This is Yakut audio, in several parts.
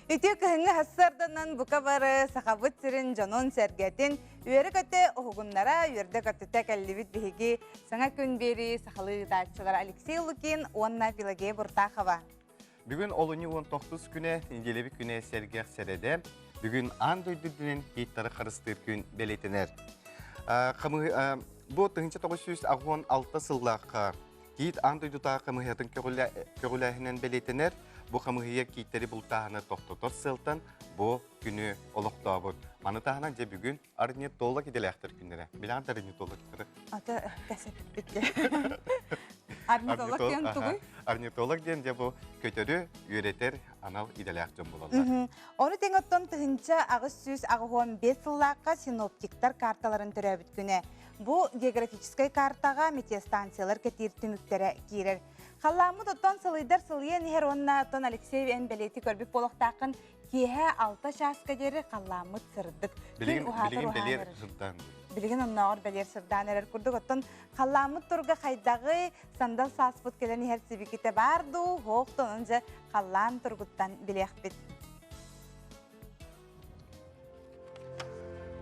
Үтүө кыһыҥҥы сарсыарданан бука бары Сахабыт сирин дьонун-сэргэтин үөрэ-көтө уһугуннара үөрдэ-көтүтэ кэллибит биһиги саҥа күн биэрии сахалыы ыытааччылара Алексей Лукин уонна Пелагея Буртахова. Бүгүн олунньу 19 күнэ, неделябит күнэ сэргэх сэрэдэ. Бүгүн аан дойду үрдүнэн кииттары харыстыыр күн бэлиэтэнэр. Бу 1986 сыллаахха Киит аан дойдутааҕы хамыыһыйатын көҕүлээһинэн бэлиэтэнэр. Бу хамыыһыйа кииттэри бултааһыны тохтотор сыалтан бу күнү олохтообут. Маны таһынан дьэ бүгүн орнитолог идэлээхтэр күннэрэ. Билэҕин орнитологтары? Ата кэсэппиккэ. Орнитолог диэн тугуй? Орнитолог диэн дьэ бу көтөрү үөрэтэр анал идэлээх дьон буолаллар. Ону тэҥэ оттон 1885 сыллаахха синоптиктар карталарын төрөөбүт күнэ. Бу географическай картаҕа метеостанциялар кэтиир түмүктэрэ киирэр. Халлааммыт оттон сылыйдар сылыйан иһэр уонна оттон Алексей эн бэлиэтии көрбүт буолуохтааххын киэһэ 6 чааска диэри халлааммыт сырдык. Билигин, билигин бэлиэр сырдаан. Билигин оннооҕор бэлиэр сырдаан эрэр курдук. Оттон халлааммыт туруга хайдаҕый, сандал сааспыт кэлэн иһэр сибикитэ баар дуу, суох дуу, онон дьэ халлаан туругуттан билиэхпит.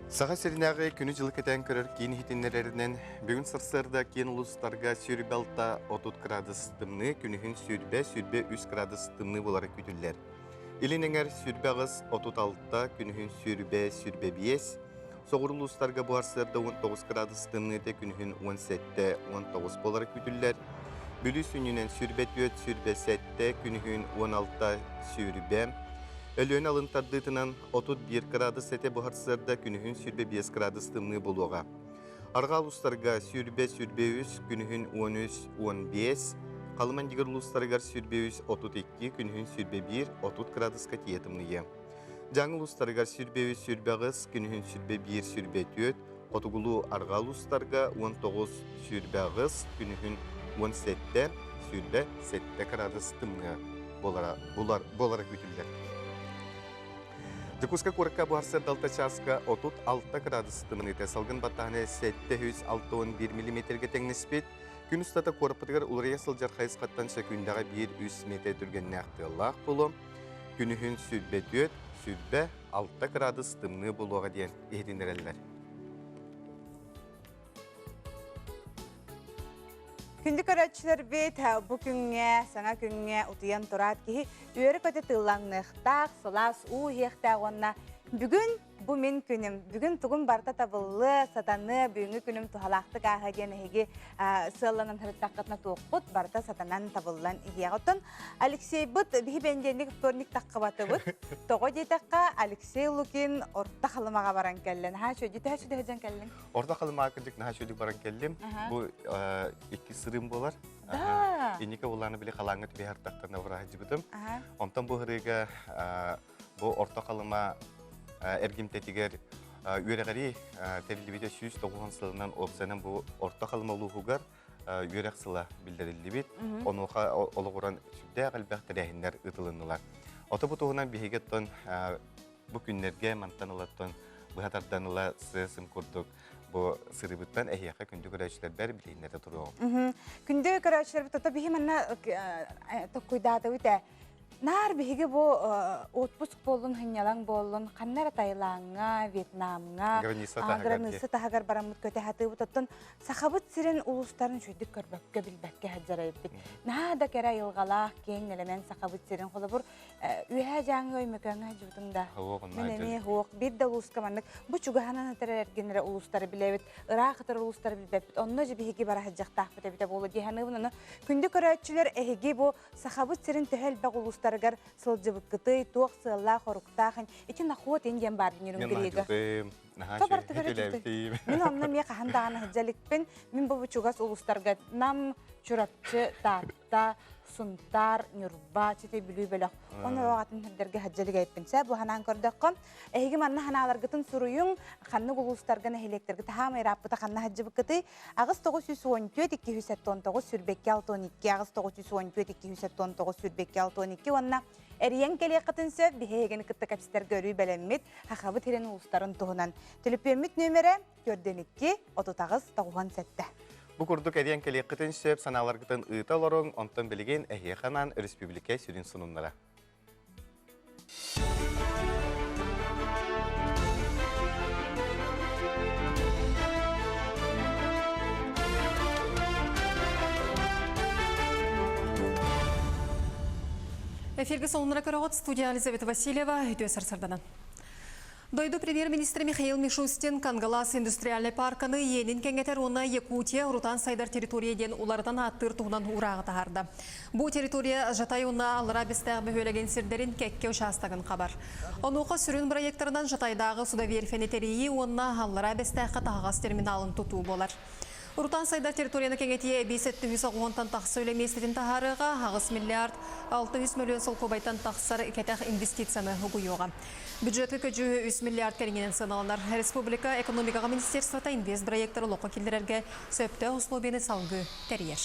Саха сиринээҕи күнү-дьылы кэтээн көрөр киин иһитиннэрэринэн, бүгүн сарсыарда киин улуустарга 26-30 градус тымныы, күнүһүн 20-23 градус тымныы буолара күүтүллэр. Илин эҥэр 28-36, күнүһүн 20-25, соҕуруу улуустарга бу сарсыарда 19 градус тымныыта, күнүһүн 17-19 буолара күүтүллэр. Бүлүү сүнньүнэн 24-27, күнүһүн 16-20, Өлүөнэ алын тардыытынан 31 кыраадыс этэ буһар сыарда күнүһүн 25 градус тымныы буолуоҕа. Арҕаа улуустарга 20-23, күнүһүн 13-15, Халымандигыр улуустарыгар 23-32, күнүһүн 21-30 градуска тиийэ тымныйыа. Дьааҥы улуустарыгар 23-28, күнүһүн 21-24, хотугулуу арҕаа улуустарга 19-28, күнүһүн 17-27 градус тымныы буолара, буолара күүтүллэр. Дьокуускай куоракка буһарсар далта чааска 36 градус тымныыта салгын баттааһына 761 миллиметргэ тэҥнэспит. Күн устата куораппытыгар уларыйа сылдьар хайысхаттан сөкүүндэҕэ 1-3 метр түргэннээх тыаллаах буолуо. Күнүһүн 24, 26 градус тымныы буолуоҕа диэн иһитиннэрэллэр. Күндү көрөөччүлэрбит, бу күҥҥэ, саҥа күҥҥэ утуйан тураат киһи үөрэ-көтө тылланыахтаах, сылаас уу иһиэхтээх уонна бүгүн бу мин күнүм, бүгүн тугум барыта табыллыа, сатаныа, бүгүҥҥү күнүм туһалаахтык ааһа диэн эһиги сыалланан сырыттаххытына туохпут барыта сатанан табыллан иһиэҕэ. Оттон Алексейбыт биһи бэндиэнник вторник таххыбатыбыт. Тоҕо диэтэххэ, Алексей Лукин Орто Халымаҕа баран кэллэ. Наһаа үчүгэй, төһө үчүгэй сылдьан кэллиҥ? Орто Халымаҕа кырдьык наһаа үчүгэйдик баран кэллим. Бу иккис сырыым буолар. Да. Инники улааны били халааҥҥа түбэһэр тахтан быраһыдьыбытым. Онтон бу ырыга бу Орто Халыма эргимтэтигэр үөрэҕирии тэриллибитэ 190 сылынан уопсайынан бу Орто Халыма улууһугар үөрэх сыла биллэриллибит. Онуоха олоҕуран сүрдээх элбэх тэрээһиннэр ыытылыннылар. Ото бу туһунан биһиги оттон бу күннэргэ мантан ылаттан быһа тардан ыла сыа-сым курдук бу сырыыбыттан эһиэхэ күндү көрөөччүлэрбэр билиһиннэрэ туруоҕум. Күндү көрөөччүлэрбит ото биһи манна токкуйдаатыбыт ээ. Наар биһиги бу отпуск буоллун, сынньалаҥ буоллун, ханна эрэ Таилаҥҥа, Вьетнамҥа, граница таһыгар бараммыт көтө сатыыбыт. Оттон Сахабыт сирин улуустарын үчүгэйдик көрбөккө, билбэккэ сылдьар эбиппит. Наһаа да кэрэ айылҕалаах, киэҥ нэлэмэн Сахабыт сирин холобур Үөһээ Дьааҥы Өймөкөөҥҥө сылдьыбытым да. Мин эмиэ суох. Биир да улууска маннык бу чугаһынан ытар эргин эрэ улуустары билэбит, ыраах ытар улуустары билбэппит. Онно же биһиги бара сылдьахтаахпыт эбитэ буолуо дии саныыбын. Ону күндү көрөөччүлэр эһиги бу Сахабыт сирин төһө элбэх улуустарыгар сылдьыбыккытый, туох сыаллаах-оруктаах ити нахуот ин диэн баар Нерюнгрига. Мин онно эмиэ хаһан даҕаны сылдьа иликпин. Мин бу чугас улуустарга Нам, Чурапчы, Таатта, Сунтаар, Ньурба, Чити Бүлүү бөлөх. Оны атын сирдэргэ сылдьа илик Сэ бу ханаан көрдөххө, эһиги манна ханааларгытын суруйуҥ, ханнык улуустарга нэһилиэктэргэ таһаамай ырааппыта ханна сылдьыбыккытый? 8 914 279 22 62 8 914 279 22 62 уонна эрийэн кэлиэххитин сөп биһигини кытта кэпсэтэргэ өрүү бэлэммит Хахабыт сирин улуустарын туһунан төлөпүөммүт нүөмэрэ 42 38 97. Бу курдук эрийэн кэлиэххитин сөп санааларгытын ыыта олоруҥ, онтон билигин эһиэхэ анаан өрөспүүбүлүкэ сүрүн сонуннара. Эфирге сонуннара көрөҕүт студия Елизавета Васильева үтүө сарсарданан. Дойду премьер-министрэ Михаил Мишустин Кангалас индустриальнай парканы иэнин кэҥэтэр уонна Якутия урутаан сайдар территория диэн уларытан ааттыыр туһунан уурааҕы таһаарда. Бу территория Жатай уонна Аллараа Бэстээх бөһүөлэгин сирдэрин кэккэ учаастагын хабар. Онуоха сүрүн бырайыактарынан Жатайдааҕы судоверфэни тэрийии уонна Аллараа Бэстээххэ таһаҕас терминалын тутуу буолар. Урутаан сайдар территорияны кэҥэтии эбии 790-тан тахса үлэ миэстэтин таһаарыаҕа, 8 миллиард 600 мөлүйүөн солкуобайтан тахсар кэтэх инвестицияны угуйуоҕа. Бюджетка көдьүүһэ 3 миллиард кэриҥинэн сыаналанар. Республика экономикаҕа министерствота инвестбырайыактары олоххо киллэрэргэ сөптөөх условияны салгыы тэрийэр.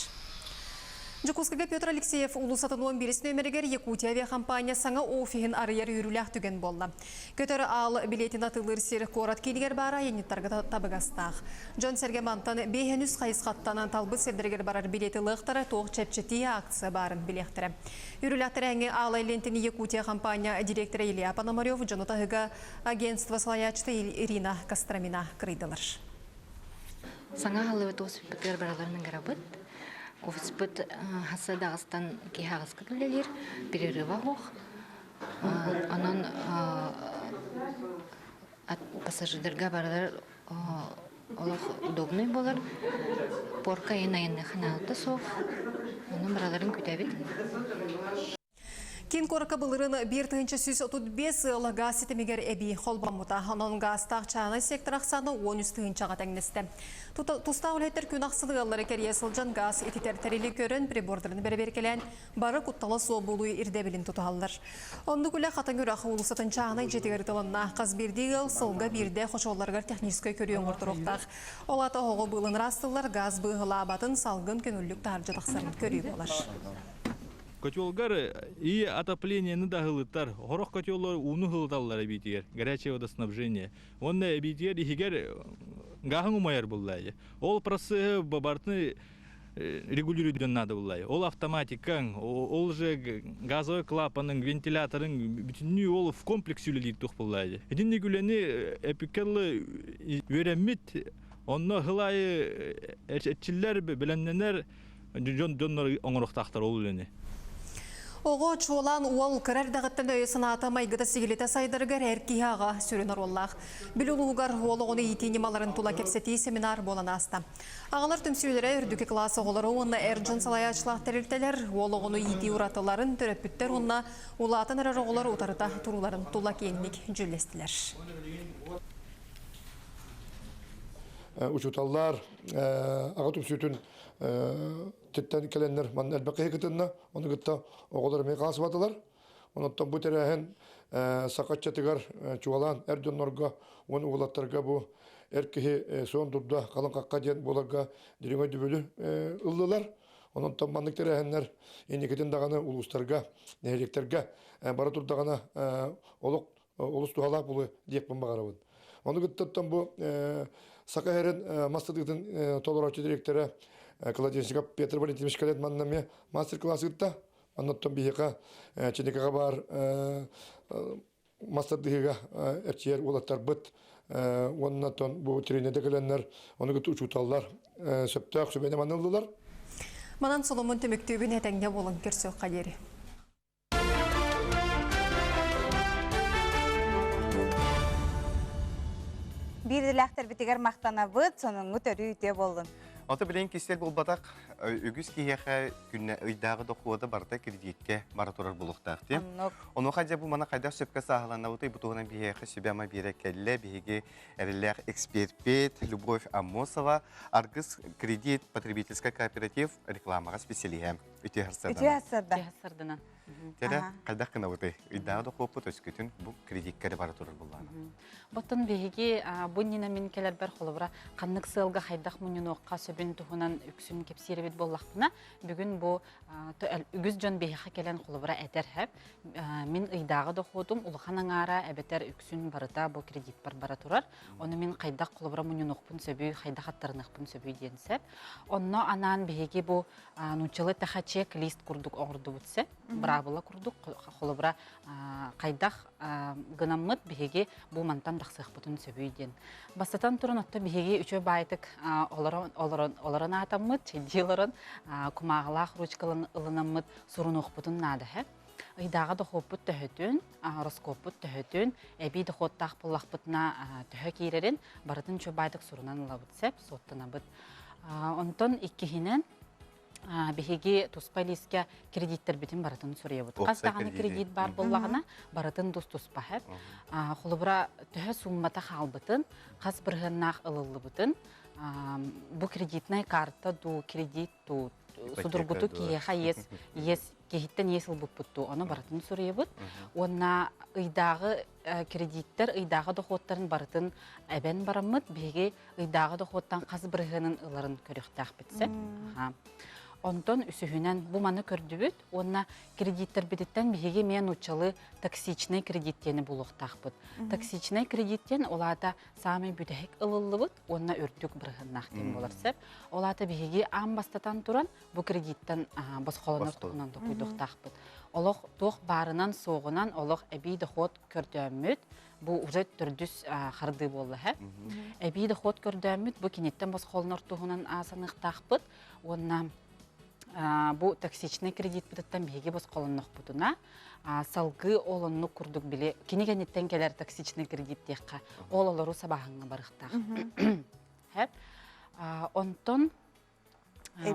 Дьокуускайга Петр Алексеев улуусатын 11 нүөмэригэр Якутия авиахампаанньа саҥа офиһын арыйар үөрүүлээх түгэн буолла. Көтөр аал билиэтин атыылыыр сир куорат киинигэр баара айанньыттарга табыгастаах. Дьон-сэргэ мантан биэһэн үс хайысхаттан талбыт сирдэригэр барар билиэти ылыахтара, туох чэпчэтии акция баарын билиэхтэрэ. Үөрүүлээх тэрээһиҥҥэ Аалай лиэнтэни Якутия хампаанньа директора Илья Пономарев, дьону таһыга агентство салайааччыта Ирина Костромина кырыйдылар. Саҥа аһыллыбыт офиспытыгар бараларын ыҥырабыт. Офиспыт хасса даҕыстан киһи аҕыска үлэлиир, перерыва суох. Онон пассажирдарга барылар олох удобный буолар. Порка айан айанныах наадата суох. Онон бараларын күтэбит. Киин куоракка былырыын 1135 ыал гаас ситимигэр эбии холбоммута. Онон гаастаах чааһынай сектор ахсаана 13 тыһыынчаҕа тэҥнэстэ. Тустаах үлэһиттэр күн ахсын ыаллары кэрийэ сылдьан гаас ититэр тэрили көрөн, прибордарын бэрэбиэркэлээн, бары куттала суох буолуу ирдэбилин тутуһаллар. Оннук үлэ Хатыҥ үрэх уулуссатын чааһынай дьиэтигэр ыытылынна. Хас биирдии ыал сылга биирдэ хочуолларыгар техническэй көрүү оҥорторуохтаах. Ол аата оһоҕу быылын ыраастыллар, гаас быыһылаабатын, салгын көҥүллүк таһырдьа тахсарын көрүү буолар. Котелгар и отоплениены да ыһылытар, хорох котеллар ууну ыһылыталлар эбиитигэр, горячее водоснабжение. Уонна эбиитигэр иһигэр гааһын умайар буллаайы. Ол процессы барытын регулируйдан надо буллаайы. Ол автоматикаң, ол же газовый клапанын, вентиляторын бүтүннүү ол в комплексе үлэлиир туох буллаайы. Итинник үлэни эпиккеллы үөрэммит, онно хыл аайы эрчиллэр, бэлэмнэнэр дьон дьоннор оҥоруохтаахтар ол үлэни. Оҕо чуолаан уол кыра эрдэҕиттэн өйө-санаата майгыта-сигилитэ сайдарыгар эр киһи аҕа сүрүн оруоллаах. Бүлүү улууһугар уол оҕону иитии ньымаларын тула кэпсэтии семинар буолан ааста. Аҕалар түмсүүлэрэ үрдүкү кылаас оҕолоро уонна эр дьон салайааччылаах тэрилтэлэр уол оҕону иитии уратыларын төрөппүттэр уонна улаатан эрэр оҕолор утарыта турууларын тула киэҥник дьүүллэстилэр. Учууталлар аҕа түмсүүтүн титтэн кэлэннэр манна элбэх киһи кытынна. Ону кытта оҕолор эмиэ хаалсыбатылар. Онон бу тэрээһин саха ыччатыгар чуолаан эр дьоннорго уонна уолаттарга бу эр киһи суон дурда халыҥ хахха диэн буоларга дириҥ өйдөбүлү ыллылар. Онон маннык тэрээһиннэр инникитин даҕаны улуустарга, нэһилиэктэргэ бара турдаҕына олох олус туһалаах буолуо диэхпин баҕарабын. Ону кыттаттан бу Саха сирин мас тардыытын толорооччу дириэктэрэ Колодезников Петр Валентинович кэлэн манна эмиэ мастер-класс ыытта. Оннуттан биһиэхэ Чиникаҕа баар мас тардыһыыга эрчийэр уолаттарбыт уонна бу тренердэ кэлэннэр ону кытта учууталлар сөптөөх сүбэни маныллылар. Манан Соломон түмүктүүбүн этэҥҥэ буолан көрсүөххэ диэри. Биирдилээхтэрбитигэр махтанабыт, сонуҥҥут өрүү үтүө буоллун. Ото билигин кистэл буолбатах, үгүс киһиэхэ күннэ ыйдааҕы дохуота барыта кредиткэ бара турар буолуохтаах дии. Онуоха дьэ бу маны хайдах сөпкө сааһыланабытый бу туһунан биһиэхэ сүбэ-ама биэрэ кэллэ. Биһиги эрэллээх эксперпит Любовь Аммосова, Аргыс кредит потребительскай кооператив рекламаҕа специалиһэ. Үтүө сарсыарданан. Үтүө сарсыарда. Тере хайдах гынабытый? Ыйдааҕы дохуоппут өскөтүн бу кредиккэ эрэ бара турар буоллаҕына. Боттон биһиги бу иннинэ мин кэлэрбэр холобура ханнык сыалга хайдах мунньунуохха сөбүн туһунан үксүн кэпсиир эбит буоллахпына, бүгүн бу үгүс дьон биһиэхэ кэлэн холобура этэр һэп. Мин ыйдааҕы дохуотум улахан аҥаара эбэтэр үксүн барыта бу кредитпар бара турар. Ону мин хайдах холобура мунньунуохпун сөбүй, хайдах аттарыныахпын сөбүй диэн сөп. Онно анаан биһиги бу нууччалыы тэхэ чек-лист курдук оҥордубут сэ быраабыла курдук холобура хайдах гынаммыт биһиги бу мантан тахсыахпытын сөбүй диэн бастатан туран отто биһиги үчүгэй баайтык олорон олорон олорон аатаммыт чэйдии олорон кумааҕылаах ручкалан ылынаммыт сурунуохпутун наада һэ. Ыйдааҕы дохуоппут төһөтүн, ороскуоппут төһөтүн, эбии дохуоттаах буоллахпытына төһө киирэрин барытын чобаайдык сурунан ылабыт сөп, суоттанабыт. Онтон иккиһинэн биһиги туспа лиискэ кредиттэрбитин барытын суруйабыт. Хас даҕаны кредит баар буоллаҕына, барытын тус-туспа сөп. Холобура, төһө сууммата хаалбытын, хас бырыһыаннаах ылыллыбытын, бу кредитная карта дуу, кредит дуу, судургуту киһиэхэ иэс, иэс киһиттэн иэс ылбыппыт дуу, ону барытын суруйабыт. Уонна ыйдааҕы кредиттэр ыйдааҕы дохуоттарын барытын эбэн бараммыт, биһиги ыйдааҕы дохуоттан хас бырыһыанын ыларын көрүөхтээхпит сөп. Онтон үсүһүнэн бу маны көрдүбүт уонна кредиттэрбититтэн биһиги эмиэ нууччалыы токсичный кредит диэни булуохтаахпыт. Токсичный кредит диэн ол аата саамай бүтэһик ылыллыбыт уонна үрдүк бырыһыаннаах диэн буолар сөп. Ол аата биһиги аан бастатан туран бу кредиттэн босхолонор туһунан толкуйдуохтаахпыт. Олох туох баарынан-суоҕунан олох эбии дохуот көрдөөммүт, бу уже төрдүс хардыы буолла һэ. Эбии дохуот көрдөөммүт, бу киниттэн босхолонор туһунан саныахтаахпыт уонна бу токсичный кредитпытыттан биһиги босхолоннохпутуна салгыы ол оннук курдук били кини кэнниттэн кэлэр токсичный кредит диэххэ ол олору сабааһыҥҥа барыахтаах. Онтон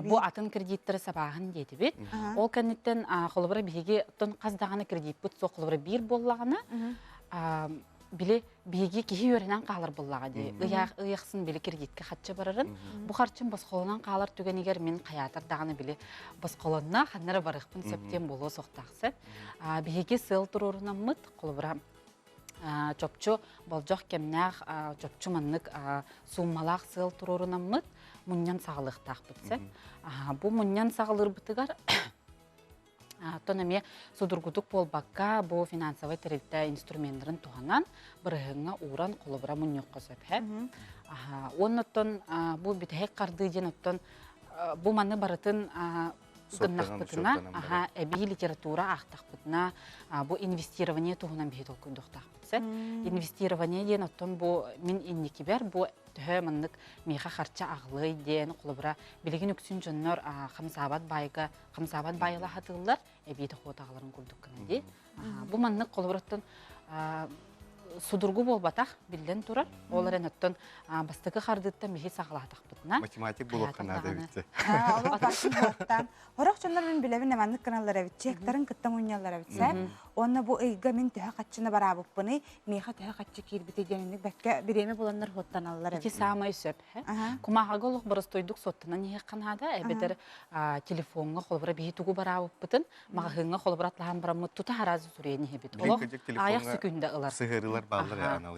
Бу атын кредиттэри сабааһын диэтибит. Ол кэнниттэн холобура биһиги оттон хас даҕаны кредиппит суох холобура биир буоллаҕына били биһиги киһи үөрэнэн хаалар буоллаҕа дии. Ыйаах ыйахсын били кредитке харчы барарын. Бу харчым босхолонон хаалар түгэнигэр мин хайаатар даҕаны били босхолонно ханна эрэ барыахпын сөп диэн буолуо суохтаах сөп. Биһиги сыал туруорунаммыт холобура чопчу болдьох кэмнээх чопчу маннык сууммалаах сыал туруорунаммыт мунньан саҕалыахтаахпыт сөп. Бу мунньан саҕалыырбытыгар оттон эмиэ судургутук буолбакка бу финансовай тэрилтэ инструменнарын туһанан бырыһыҥҥа ууран холобура мунньуохха сөп. Уонна оттон бу бүтэһик хардыы диэн оттон бу маны барытын гыннахпытына, аха, эбии литература аахтахпытына, бу инвестирование туһунан биһи толкуйдуохтаахпыт сөп. Инвестирование диэн оттон бу мин инникибэр бу төһө маннык миэхэ харчы аҕылыай диэн холобура билигин үксүн дьоннор хамсаабат баайга хамсаабат баайыла хатыыллар эбии дохуот аҕаларын курдук гына дии. Бу маннык холобура оттон судургу буолбатах биллэн турар. Ол эрэн оттон бастакы хардыыттан биһи саҕалаатахпытына. Математик буолуохха наада эбит. Олох барытын Хорох дьоннор мин билэбин маннык гыналлар эбит. Чектарын кытта мунньаллар эбит сэ. Уонна бу ыйга мин төһө хаччыны бараабыппыный, миэхэ төһө хаччы киирбитий диэн бэккэ бириэмэ буланнар хуоттаналлар эбит. Ити саамай сөп. Кумааҕыга олох боростуойдук суоттанан иһиэххэ наада, эбэтэр телефоҥҥа холобура биһи тугу бараабыппытын маҕаһыыҥҥа холобур атлаһан бараммыт тута араас суруйан иһэбит. Олох аайах сөкүүндэ ылар. Сыһыарыылар бааллар анал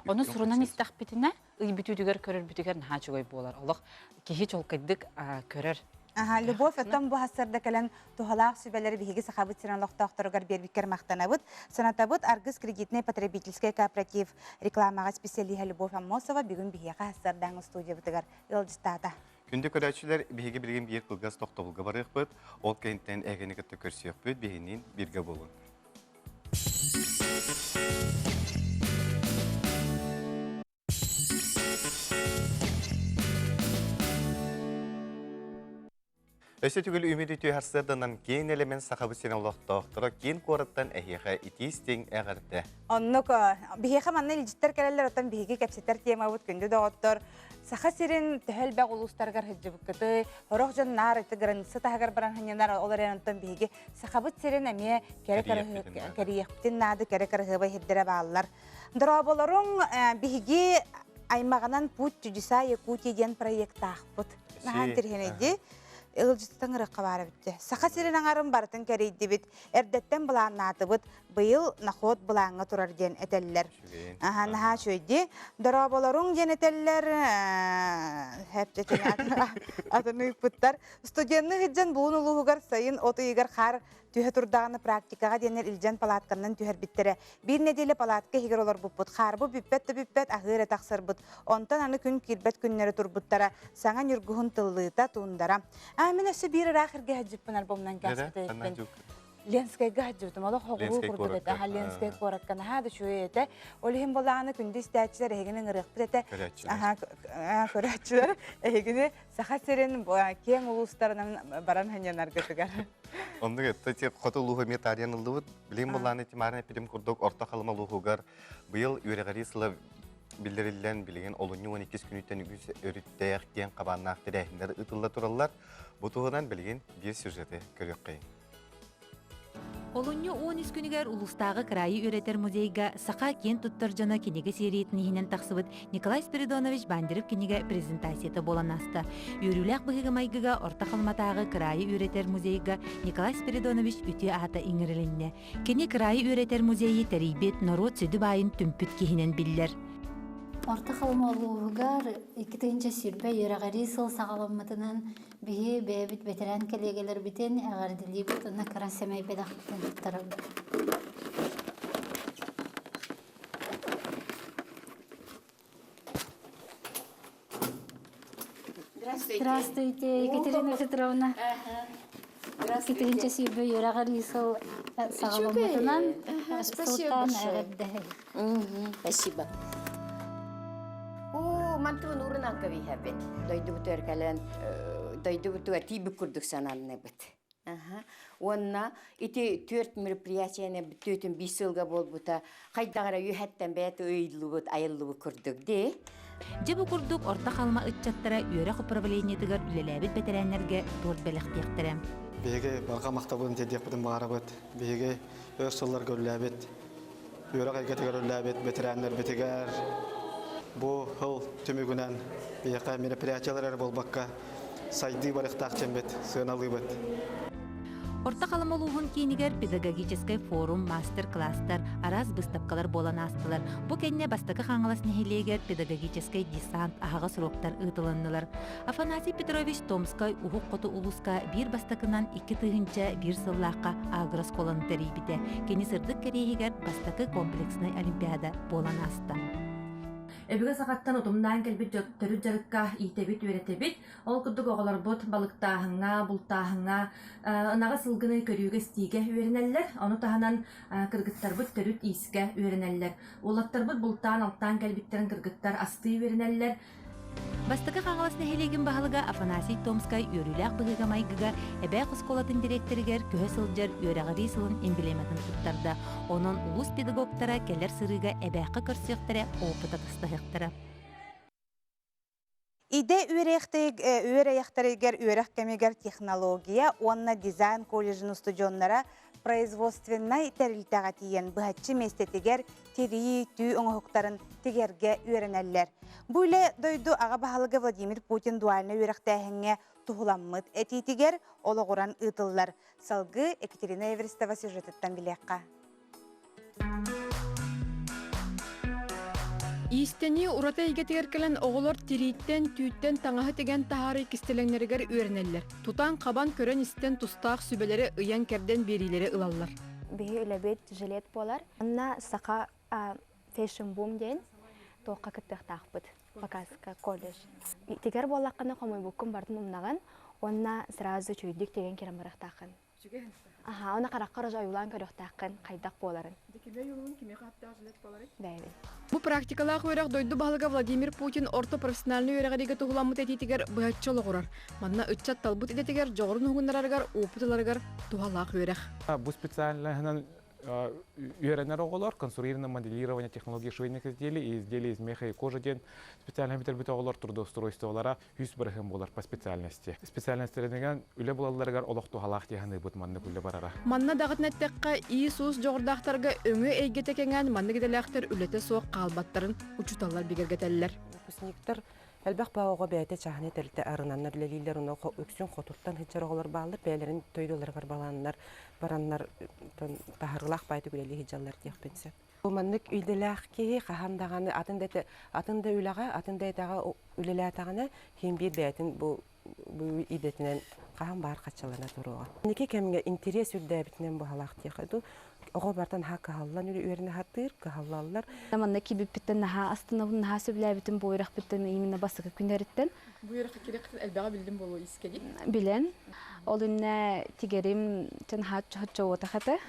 Ону сурунан истэхпитинэ, ый бүтүүтүгэр көрөрбүтүгэр наһаа үчүгэй буолар. Олох киһи чолкайдык көрөр. Аха, Любовь, оттон бу хассарда кэлэн туһалаах сүбэлэри биһиги Сахабыт сирин олохтоохторугар биэрбиккэр махтанабыт. Санатабыт Аргыс кредитнай потребительскай кооператив рекламаҕа специалиһа Любовь Аммосова бүгүн биһиэхэ хассардааҥы студиябытыгар ыалдьыттаата. Күндү көрөөччүлэр, биһиги билигин биир кылгас тохтобулга барыахпыт. Ол кэнниттэн эһигини кытта көрсүөхпүт, биһиниин бииргэ буолун. Өссө түгүл үмүт үтүө харсыарданан киэн элемен Сахабыт сирин олохтоохторо киин куораттан эһиэхэ итии-истиҥ эҕэрдэ. Оннук биһиэхэ манна илдьиттэр кэлэллэр, оттон биһиги кэпсэтэр темабыт күндү доҕоттор Саха сирин төһө элбэх улуустарыгар сылдьыбыккытый, сорох дьон наар ити граница таһыгар баран сынньанар, ол эрэн онтон биһиги Сахабыт сирин эмиэ кэрэ кэрийэхпитин наада, кэрэ кыраһыабай сирдэрэ бааллар. Дорооболоруҥ, биһиги аймаҕынан Путь чудеса Якутии диэн проектаахпыт. Наһаа интэриэһинэйдии. Ыалдьыттан ырыахха баар эбит. Саха сирин аҥарын барытын кэрийдибит, эрдэттэн былааннаатыбыт, быйыл наход былааҥҥа турар диэн этэллэр. Аха, наһаа үчүгэйдии. Дорооболоруҥ диэн этэллэр, атын ыыппыттар. Студенны сылдьан Булун улууһугар сайын от ыйыгар хаар түһэ турдаҕына практикаҕа диэннэр илдьэн палатканнан түһэрбиттэрэ. Биир нэдиэлэ палатка иһигэр олорбуппут. Хаарбы бүппэт да бүппэт, аһыы эрэ тахсарбыт. Онтон аны күн киирбэт күннэрэ турбуттара. Саҥа ньургуһун тыллыыта, туундара. А, мин өссө биир ыраах иргэ сылдьыппын альбомунан кээспит эбиппин. Ленскэйгэ сылдьыбытым. Олох хоҕуруу курдук этэ. Аха Ленскэй куоракка наһаа да үчүгэй этэ. Ол иһин буоллаҕына күндү истээччилэр эһигини ыҥырыахпыт этэ. Аха көрөөччүлэр эһигини Саха сирин киэҥ улуустарынан баран сынньанаргытыгар. Оннук это хоту улууһу эмиэ таарыйан ыллыбыт. Билигин буоллаҕына Тимарин эппитим курдук Орто Халыма улууһугар быйыл үөрэҕирии сыла биллэриллэн билигин олунньу 12 күнүттэн үгүс өрүттээх киэҥ хабааннаах тэрээһиннэр ыытылла тураллар. Бу туһунан билигин биир сюжеты көрүөххэйиҥ. Олунньу 13 күнүгэр улуустааҕы кыраайы үөрэтэр музейга саха киэн туттар дьоно кинигэ сериятын иһинэн тахсыбыт Николай Спиридонович Бандеров кинигэ презентацията буолан ааста. Үөрүүлээх быһыыга-майгыга Орто Халыматааҕы кыраайы үөрэтэр музейга Николай Спиридонович үтүө аата иҥэрилиннэ. Кини кыраайы үөрэтэр музейы тэрийбит, норуот сүдү баайын түмпүт киһинэн биллэр. Орто Халыма улууһугар 2020 үөрэҕирии сыл саҕаламмытынан Биһи бэйэбит бэтэрээн кэлиэгэлэрбитин эҕэрдэлиибит уонна кыра сэмэй бэлэхпитин туттарабыт. Здравствуйте. Здравствуйте, Екатерина Петровна. Здравствуйте. Китигинчэ сүүрбэ үөрэҕэр сыл саҕаламмытынан Спасибо сылтаан большое. эҕэрдэһэй. Спасибо. Оо, мантыбын уурунан кэбиһэбин. Дойдубутугар кэлэн, дойдубутугар тиийбит курдук сананныбыт. Уонна ити түөрт мероприятиены бүтүүтүн биир сылга буолбута хайдах эрэ үөһэттэн бэйэтэ ыйыллыбыт, айыллыбыт курдук дии. Дьэ бу курдук Орто Халыма ыччаттара үөрэх управлениетыгар үлэлээбит бэтэрээннэргэ торт бэлэхтиэхтэрэ. Биһиги барҕа махтабын тиэрдиэхпитин баҕарабыт. Биһиги өр сылларга үлэлээбит үөрэх эйгэтигэр үлэлээбит бэтэрээннэрбитигэр бу сыл түмүгүнэн биһиэхэ мероприятиелар эрэ буолбакка сайдыы барыахтаах диэммит сыаналыыбыт. Орто Халыма улууһун киинигэр педагогическай форум, мастер-класстар, араас быыстапкалар буолан аастылар. Бу кэннэ Бастакы Хаҥалас нэһилиэгэр педагогическай десант аһаҕас уруоктар ыытылыннылар. Афанасий Петрович Томскай Уһук Хоту улууска биир бастакынан 2001 сыллаахха агрооскуоланы тэрийбитэ. Кини сырдык кэриэһигэр бастакы комплекснай олимпиада буолан ааста. Өбүгэ саҕаттан утумнаан кэлбит төрүт дьарыкка иитэбит-үөрэтэбит. Ол курдук оҕолорбут балыктааһыҥҥа, бултааһыҥҥа, ынаҕы сылгыны көрүүгэ-истиигэ үөрэнэллэр. Ону таһынан кыргыттарбыт төрүт иискэ үөрэнэллэр. Уолаттарбыт бултаан-алтаан кэлбиттэрин кыргыттар астыы үөрэнэллэр. Бастакы Хаҥалас нэһилиэгин баһылыга Афанасий Томскай үөрүүлээх быһыыга-майгыга Эбээх оскуолатын дириэктэригэр көһө сылдьар үөрэҕирии сылын эмблематын туттарда. Онон улуус педагогтара кэлэр сырыыга Эбээххэ көрсүөхтэрэ, опыт атастаһыахтара. Идэ үөрэхтэригэр үөрэх кэмигэр технология уонна дизайн колледжын устудьуоннара производственнай тэрилтэҕэ тиийэн быһаччы миэстэтигэр тирии, түү оҥоһуктарын тигэргэ үөрэнэллэр. Бу үлэ дойду аҕа баһылыга Владимир Путин дуальнай үөрэхтээһиҥҥэ туһуламмыт этиитигэр олоҕуран ыытыллар. Салгыы Екатерина Эверстова сюжетыттан билиэххэ. Иистэнии ураты эйгэтигэр кэлэн оҕолор тирииттэн, түүттэн таҥаһы тигэн таһаарыы кистэлэҥнэригэр үөрэнэллэр. Тутан-хабан көрөн-истэн тустаах сүбэлэри ыйан-кэрдэн биэриилэри ылаллар. Биһи үлэбит жилет буолар. Онно саха фэшн бум диэн туохха кыттыахтаахпыт показка колледж. Тигэр буоллаххына хомуйбуккун барытын умнаҕын уонна сразу үчүгэйдик тигэн киирэн барыахтааххын. Аха, оны хараххар уже ойуулаан көрүөхтааххын хайдах буоларын. Бэйэбин. Бу практикалаах үөрэх дойду баһылыга Владимир Путин орто профессиональнай үөрэҕириигэ туһуламмыт этиитигэр быһаччы олоҕурар. Манна ыччат талбыт идэтигэр дьоҕурун уһугуннарарыгар, опыт ыларыгар туһалаах үөрэх. Бу специальноһынан үөрэнэр оҕолор конструированное моделирование технологии швейных изделий и изделий из меха и кожи диэн специальнай бүтэрбит оҕолор трудоустройстволара 100% буолар по специальности. Специальностарынан үлэ булалларыгар олох туһалаах дии саныыбыт маннык үлэ барара. Манна даҕатын эттэххэ, иис-уус дьоҕурдаахтарга өҥө эйгэтэ кэҥээн маннык идэлээхтэр үлэтэ суох хаалбаттарын учууталлар бигэргэтэллэр. Выпускниктар элбэх баа оҕо бэйэтэ чааһынай тэрилтэ арынаннар үлэлииллэр, онно үксүн хотуттан сылдьар оҕолор бааллар, бэйэлэрин дойдуларыгар балааннар бараннар таһаарыылаах баайдык үлэлии сылдьаллар диэхпин сөп. Маннык идэлээх киһи хаһан даҕаны атын да атын да үлэҕэ, атын да идэҕэ үлэлээтэҕинэ, ким биир бэйэтин бу бу идэтинэн хаһан баар хаччалана туруоҕа. Инники кэмҥэ интэриэс үрдээбитинэн быһалаах диэхэ дуу, оҕо бартан наһаа кыһаллан үөрэнэ сатыыр, кыһаллаллар. Манна киирбиппиттэн наһаа астынабын, наһаа сөбүлээбитим бу үөрэхпиттэн именно бастакы күннэриттэн. Бу үөрэххэ киирэххитин элбэҕи биллим буолуо искэ дии? Билэн. Ол иннэ тигэрим наһаа чоччоуотах этэ.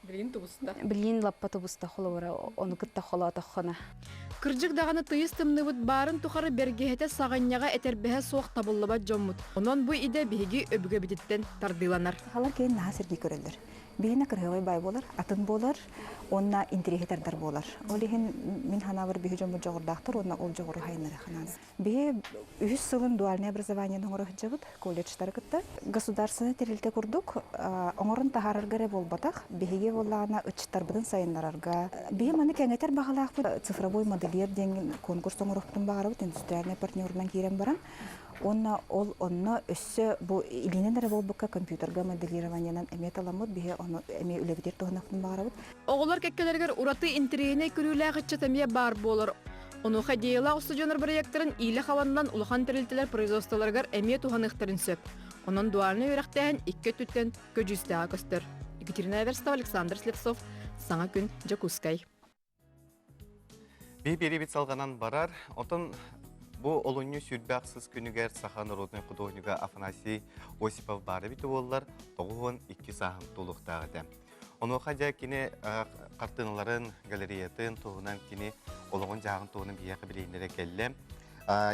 Билигин тубуста. Билигин лаппа тубуста холобура ону кытта холоотоххуна. Кырдьык даҕаны тыйыс тымныыбыт баарын тухары бэргэһэтэ саҕынньаҕа этэрбэһэ суох табыллыбат дьоммут. Онон бу идэ биһиги өбүгэбититтэн тардыыланар. Сахалар кэлин наһаа сэргии көрөллөр. Биһиэнэ кырыһыабай баай буолар, атын буолар уонна интэриэһи тардар буолар. Ол иһин мин санаабар биһи дьоммут дьоҕурдаахтар уонна ол дьоҕуру хайыннара ханаан. Биһи үһүс сылын дуальное образованиены оҥоро сылдьабыт колледжтары кытта. Государственнай тэрилтэ курдук оҥорон таһаарарга эрэ буолбатах, биһиги буоллаҕына ыччаттарбытын сайыннарарга. Биһи маны кэҥэтэр баҕалаахпыт цифровой модельер диэн конкурс оҥоруохпутун баҕарабыт индустриальнай партнерунан киирэн баран. Уонна ол онно өссө бу илиинэн эрэ буолбукка компьютерга моделированиенан эмиэ таламмыт биһи ону эмиэ үлэбитигэр туһаныахпытын баҕарабыт. Оҕолор кэккэлэригэр ураты интэриэһинэй көрүүлээх ыччат эмиэ баар буолар. Онуоха идеялаах устудьуоннар бырайыактарын иилэ хабанынан улахан тэрилтэлэр производстволарыгар эмиэ туһаныахтарын сөп. Онон дуальнай үөрэхтээһин икки өттүттэн көдьүүстээҕэ көстөр. Екатерина Эверстова, Александр Слепцов, Саҥа күн, Дьокуускай. Биһи биэриибит салҕанан барар. Отон бу олунньу сүүрбэ ахсыс күнүгэр саха народнай художнига Афанасий Осипов баара эбитэ буоллар, 92 сааһын туолуохтаах этэ. Онуоха дьэ кини хартыыналарын, галереятын туһунан кини олоҕун-дьаһаҕын туһунан биһиэхэ билиһиннэрэ кэллэ.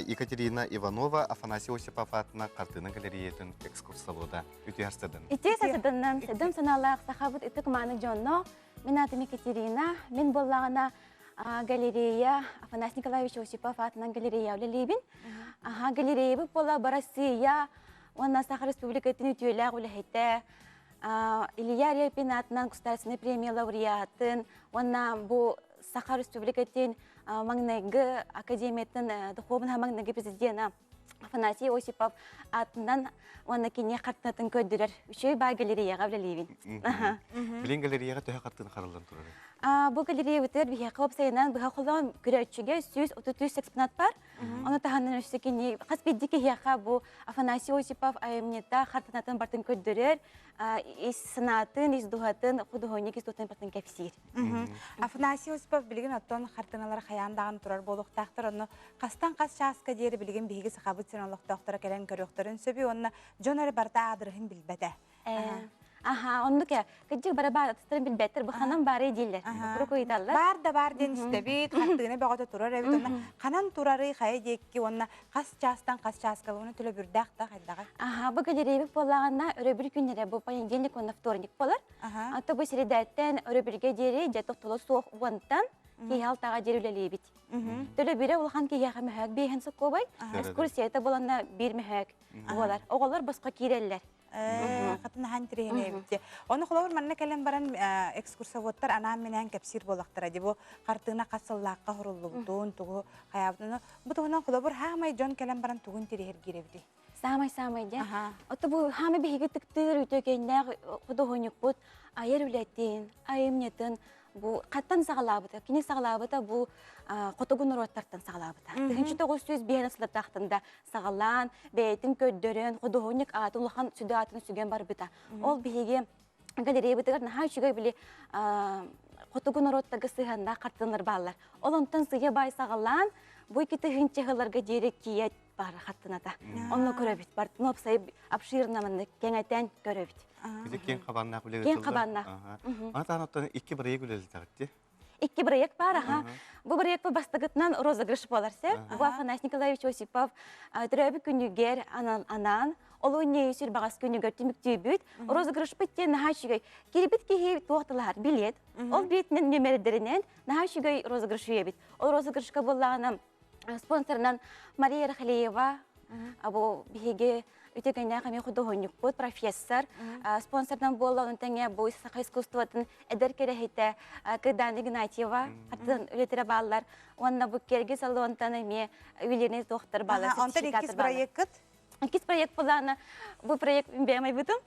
Екатерина Иванова Афанасий Осипов аатынан хартыына галереятын экскурсовода. Үтүө сарсыарданан. Үтүө сарсыарданан, сэдэм санаалаах сахабыт ытык мааны дьонно. Мин аатым Екатерина. Мин буоллаҕына галерея Афанасий Николаевич Осипов аатынан галерея үлэлиибин. Аха, галереябыт буола Россия уонна Саха Республикатын үтүөлээх үлэһитэ Илья Репин аатынан государственнай премия лауреатын уонна бу Саха Республикатын маҥнайгы академиятын духовнай маҥнайгы президена Афанасий Осипов аатынан уонна кини хартыынатын көрдөрөр үчүгэй баай галереяҕа үлэлиибин. Билин галереяҕа төһө хартыына хараллан турарый? Бу галереябытыгар биһиэхэ уопсайынан быһа холоон көрөөччүгэ 133 экспонат бар. Ону таһынан өссө кини хас биирдии киһиэхэ бу Афанасий Осипов айымньыта хартыынатын бартын көрдөрөр, ис санаатын, ис дууһатын, худуоһунньук ис дууһатын бартын кэпсиир. Афанасий Осипов билигин оттон хартыыналар хайаан даҕаны турар буолуохтаахтар. Онно хастан хас чааска диэри билигин биһиги Сахабыт сирин олохтоохторо кэлэн көрүөхтэрин сөбүй уонна дьон эрэ барыта аадырыһын билбэтэ. Аха, оннук э. Кырдьык бара баар атыстарын билбэттэр, бу ханан баарый дииллэр. Куруук ыйыталлар. Баар да баар диэн истэбит, хартыына бөҕөтө турар эбит. Онно ханан турарый, хайа диэкки уонна хас чаастан хас чааска уонна төлөбүрдээх да хайдаҕай? Аха, бу галереябыт буоллаҕына өрөбүл күннэрэ бу понедельник уонна вторник буолар. Ата бу сирэдээттэн өрөбүлгэ диэри дьэ тохтоло суох уонтан киһи алтаҕа диэри үлэлиибит. Төлөбүрэ улахан киһиэхэ мөһөөк биэһин сокуобай, экскурсията буоланна биир мөһөөк буолар. Оҕолор босхо киирэллэр. Хатын ахан тириһинэбит. Ону холобур манна кэлэн баран экскурсоводтар анаан-минээн кэпсиир буоллахтара ди бу хартыына хас сыллаахха хоруллубутун, тугу хайаабытын. Бу туһунан холобур хаамай дьон кэлэн баран тугун тириһиргиир эбитий? Саамай-саамай дьэ. Ото бу хаамай биһиги тыктыыр үтүөкэннээх худуоһунньукпут айар үлэтин, айымньытын бу хаттан саҕалаабыта, кини саҕалаабыта бу хотугу норуоттартан саҕалаабыта. 1905 сылтаахтан да саҕалаан, бэйэтин көрдөрөн, худуоһунньук аатын улахан сүдү аатын сүгэн барбыта. Ол биһиги галереябытыгар наһаа үчүгэй били хотугу норуоттарга сыһыаннаах хартыыналар бааллар. Ол онтон сыйа баай саҕалаан, бу икки тыһыынча сылларга диэри тиийэ бар хартыната. Онно көрөбүт. Бартын уопсай обширно маннык кэҥэтэн көрөбүт. Били киэҥ хабааннаах үлэ Киэҥ хабааннаах. Аны таһынан оттон икки бырайыак үлэлэтэҕит Икки бырайыак баар, аха. Бу бырайыакпыт бастакытынан розыгрыш буолар сөп. Бу Афанасий Николаевич Осипов төрөөбүт күнүгэр анаан, олунньу сүрбаҕас күнүгэр түмүктүүбүт. Розыгрышпыт диэн наһаа үчүгэй. Кирбит киһи туох тылаһар билет. Ол билетинэн нүөмэрдэринэн наһаа үчүгэй розыгрыш үүйэбит. Ол розыгрышка буоллаҕына спонсорынан Мария Рахлеева, бу биһиги үтүгэннээх эмиэ худуоһунньукпут, профессор. Спонсордан буолла, онон тэҥэ бу саха искусствотын эдэр кэрэһитэ Кыдан Игнатьева атын үлэтэрэ бааллар. Уонна бу Керги салонтан эмиэ ювелирный туохтар бааллар. Онтон иккис проекткыт? Иккис проект былаана, бу проект бэйэм айбытым.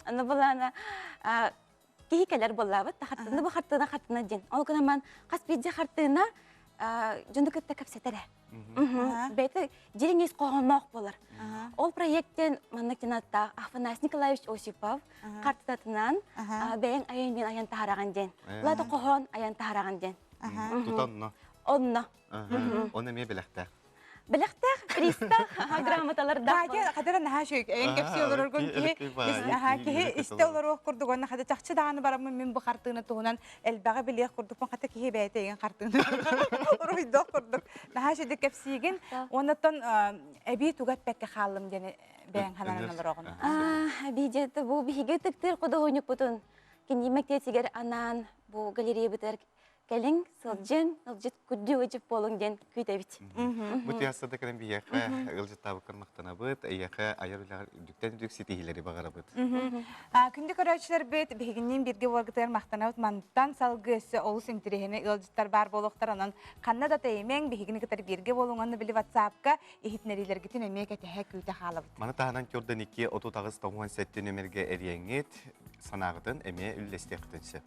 Аны былаана. киһи кэлэр буоллаабыт хартыына бу хартыына хартыына диэн. Ол гынан баран хас биирдии хартыына дьону кытта кэпсэтэрэ. Бэйэтэ дириҥ ис хоһоонноох буолар. Ол проекттен маннык диэн ааттаах Афанасий Николаевич Осипов хартыынатынан бэйэҥ айан диэн айан таһараҕын диэн. Лата хоһоон айан таһараҕын диэн. Тут онно. Онно. Он эмиэ бэлэхтээх. Бэлэхтээх, призтаах грамоталардаах. Катя хатара наһаа үчүгэй. Эн кэпсии олороргун киһи киһи истэ олоруох курдук уонна хата чахчы даҕаны бараммын мин бу хартыына туһунан элбэҕи билиэх курдукпун хата киһи бэйэтэ эйигин хартыына уруһуйдуох курдук. Наһаа үчүгэй кэпсиигин. Уоннаттан эбии тугу эппэккэ хааллым диэн бэйэҥ хананан олороҕун. Эбии дьэ бу биһиги ытыктыыр худуоһунньукпутун кинини мэктиэтигэр анаан бу галереябытыгар кэлиҥ, сылдьыҥ, ылдьыт күндү ыдьып буолуҥ диэн күүтэбит. Бу тыаста да кэлэн биһиэхэ ыалдьыттаабыккар махтанабыт, эйиэхэ айар үлэҕэр үрдүктэн үрдүк ситиһиилэри баҕарабыт. Күндү көрөөччүлэрбит, биһигинниин бииргэ буоларгытыгар махтанабыт. Мантан салгыы өссө олус интэриэһинэй ыалдьыттар баар буолуохтар. Онон ханна да тэйимэҥ, биһигини кытары бииргэ буолуҥ уонна били WhatsApp-ка иһитиннэриилэргитин эмиэ кэтэһэ күүтэ хаалабыт. Маны таһынан Тюрдан 2 38 97 нөмергэ эрийэҥҥит, санааҕытын эмиэ үллэстиэххитин сөп.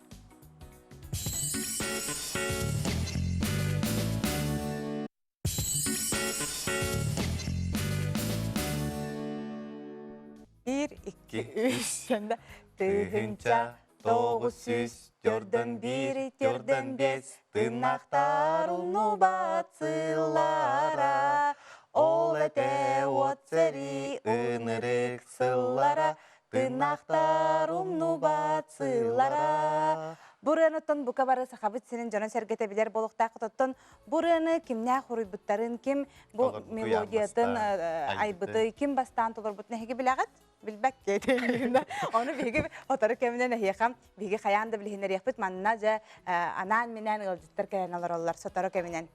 Биир, икки, үс, сэнда тыһынча, 941, 45, тыыннаахтар умнубат сыллара, ол этэ уот сэрии ынырык сыллара, Тыыннаахтар умнубат сыыллара. Бу ырыаныттан бука бары Сахабыт сирин дьоно-сэргэтэ билэр буолуохтааххыт. Оттон бу ырыаны кимнээх хоруйбуттарын, ким бу мелодиятын айбыты, ким бастаан толорбутун эһиги билэҕит? Билбэккэ Ону биһиги сотору кэминэн эһиэхэ биһиги хайаан да билиһиннэриэхпит. Манна дьэ анаан-минээн ыалдьыттар кэлэн олороллор сотору кэминэн.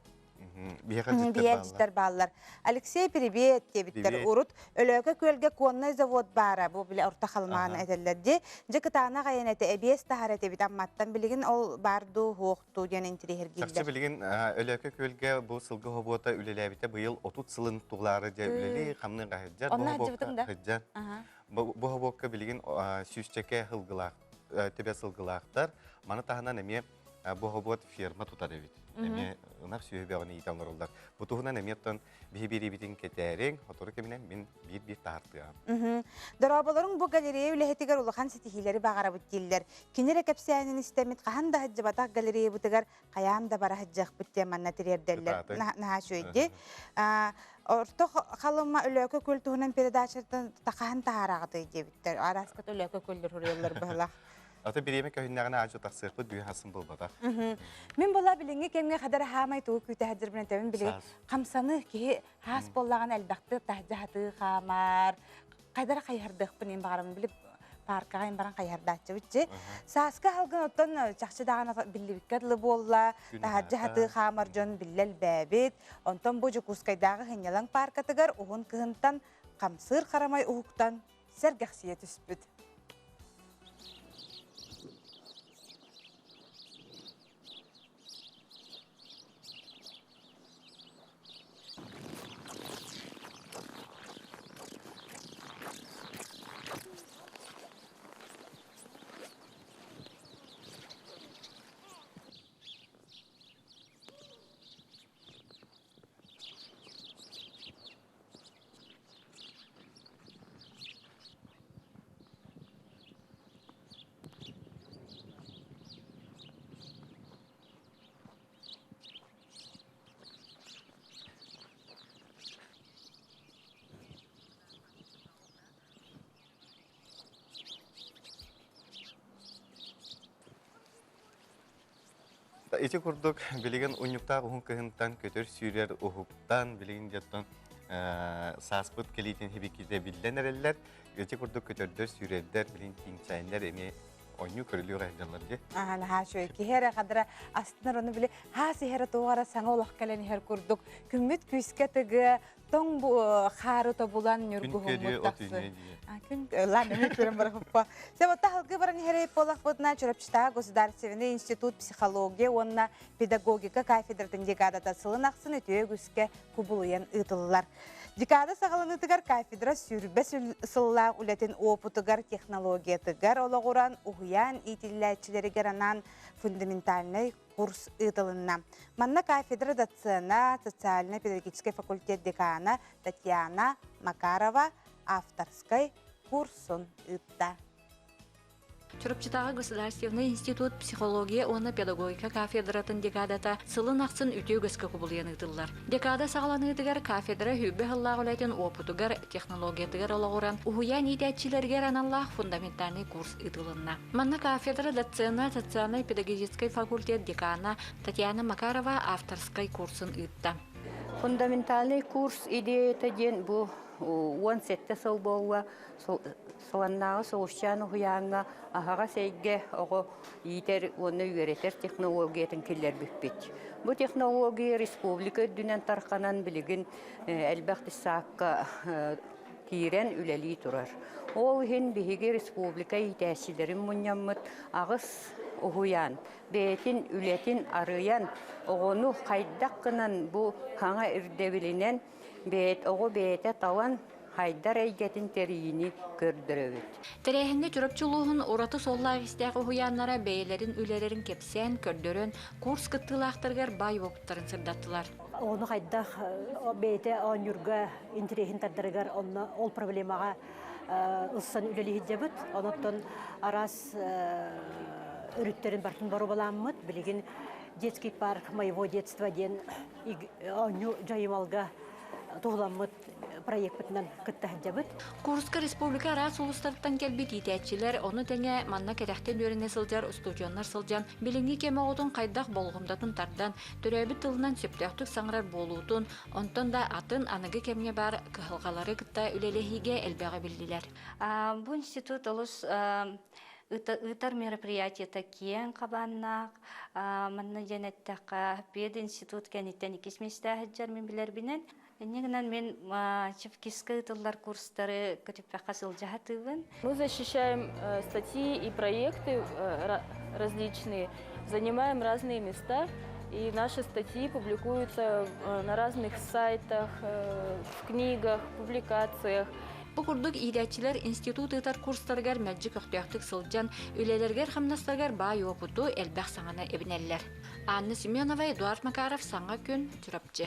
Биһиэхэ бааллар. Алексей привет диэбиттэр. Урут Өлөөкө күөлгэ конный завод баара. Бу биле орто халымааны этэллэр ди. Дьэ кытаанах айан этэ эбиэс таһар этебит Амматтан билигин ол бар дуу хуохтуу диэн интириэһиргииллэр. Чахчы билигин Өлөөкө күөлгэ бу сылгы хобуота үлэлээбитэ быйыл 30 сылын туглаары дьэ үлэлии хамныы хаһыдьар. Онно сылдьыбытыҥ да? Сылдьар. Бу хобуокка билигин сүүсчэкэ сылгылаах төбө сылгылаахтар. Маны таһынан эмиэ бу хобуот ферма тутар эбит. Эмиэ ынах сүөһү бөҕөнү иитэн олороллор. Бу туһунан эмиэ оттон биһи биэриибитин кэтээриҥ, сотору кэминэн мин биир-биир таһартыам. Дорооболоруҥ бу галерея үлэһитигэр улахан ситиһиилэри баҕарабыт дииллэр. Кини эрэ кэпсээнин истэммит хаһан да сылдьыбатах галереябытыгар хайаан да бара сылдьыахпыт диэн манна тириэрдэллэр. Наһаа үчүгэй Орто Халыма Өлөөкө күөл туһунан передачаттан хаһан таһаараҕытый диэбиттэр. Араскат Өлөөкө күөллэр суруйаллар быһылаах. Аты бириэмэ көһүннэҕинэ аадьу тахсыахпыт бүүһ асын буолбатах. Мин була билиҥҥи кэмҥэ хадара хаамай тугу күүтэ сылдьарбын этэбин билигин хамсаны киһи хаас буоллаҕына элбэхтик таһдьа хатыы хаамар хайдара хайыһардыахпын иин баҕарабын били паркаҕа ин баран хайыһардааччыбыт дьи сааскы халгын оттон чахчы даҕаны биллибиккэ дылы буолла таһырдьа хатыы хаамар дьон биллэ элбээбит онтон бу Дьокуускайдааҕы сынньалаҥ пааркатыгар уһун кыһынтан хамсыыр харамай уһуктан сэргэхсийэ түспүт. Ити курдук билигин унньуктаах уһун кыһынтан көтөр-сүүрэр уһуктан билигин дьоттон сааспыт кэлиитин хибиккитэ биллэн эрэллэр. Ити курдук көтөрдөр-сүүрэрдэр билигин тииҥчээннэр эмиэ оонньуу көрүлүөх сылдьаллар дии. Аха наһаа үчүгэй. Киһи эрэ хадара астынар ону били хаас иһэрэ туох эрэ саҥа олох кэлэн иһэр курдук күммүт күүскэ тыгыа тоҥ хаары тобулан ньургуһуммут тахсы. Күн лан эмиэ көрөн барахпа. Себотта халгы баран иһэрэй буолахпытына Чурапчытааҕы государственный институт психология уонна педагогика кафедратын декадата сылын ахсын үтүө үгүскэ кубулуйан ыытыллар. Декада саҕаланыытыгар кафедра 20 сыллаах үлэтин уопутугар, технологиятыгар олоҕуран уһуйаан уһуйаан иитиллээччилэригэр анаан фундаментальнай курс ыытылынна. Манна кафедра доцена, социально-педагогическай факультет декана Татьяна Макарова авторскай курсун ыытта. Чурапчытааҕы государственнай институт психология уонна педагогика кафедратын декадата сылын ахсын үтүө үгэскэ кубулуйан ыытыллар. Декада саҕаланыытыгар кафедра сүүрбэ сыллаах үлэтин уопутугар, технологиятыгар олоҕуран, уһуйаан иитээччилэригэр аналлаах фундаментальнай курс ыытылынна. Манна кафедра доцена, социальнай-педагогическай факультет декана Татьяна Макарова авторскай курсун ыытта. Фундаментальный курс идеята диэн бу 17 сыл буолла Сыланнааҕы Сулусчаан уһуйааҥҥа аһаҕас эйгэ оҕо иитэр уонна үөрэтэр технологиятын киллэрбиппит. Бу технология республика үрдүнэн тарханан билигин элбэх десакка киирэн үлэлии турар. Ол иһин биһиги республика иитээччилэрин мунньаммыт аҕыс уһуйаан бэйэтин үлэтин арыйан оҕону хайдах гынан бу хаҥа ирдэбилинэн бэйэт оҕо бэйэтэ талан хайдар эйгэтин тэрийиини көрдөрөбүт. Тэрээһиҥҥэ Чурапчы улууһун ураты суоллаах-иистээх уһуйааннара бэйэлэрин үлэлэрин кэпсээн, көрдөрөн, курс кыттыылаахтарыгар баай уопуттарын сырдаттылар. Ону хайдах бэйэтэ оонньуурга интэриэһин тардарыгар онно ол проблемаҕа ылсан үлэлии сылдьабыт. Онон араас өрүттэрин барытын боруобалааммыт. Билигин детский парк моего детства диэн оонньуу дьайымалга туһуламмыт проекпытынан кытта сылдьабыт. Курска республика араас улуустарыттан кэлбит иитээччилэр, ону тэҥэ манна кэтэхтэн үөрэнэ сылдьар устудьуоннар сылдьан, билиҥҥи кэм оҕотун хайдах болҕомтотун тардан, төрөөбүт тылынан сөптөөхтүк саҥарар буолуутун, онтон да атын аныгы кэмҥэ баар кыһалҕалары кытта үлэлэһиигэ элбэҕи биллилэр. Бу институт олус ыытар мероприятиета киэҥ хабааннаах. Манна диэн эттэххэ, пединститут кэнниттэн иккис миэстэ сылдьар мин билэрбинэн. Инньэ гынан мин Чевкиска ыытыллар курстары көтүппэххэ сылдьа сатыыбын. Мы защищаем статьи и проекты различные, занимаем разные места, и наши статьи публикуются на разных сайтах, в книгах, публикациях. Бу курдук иитээччилэр институт ыытар курстарыгар мэлдьи көхтөөхтүк сылдьан, үлэлэригэр-хамнастарыгар баай уопуту, элбэх саҥаны эбинэллэр. Анна Семенова, Эдуард Макаров, Саҥа күн, Чурапчы.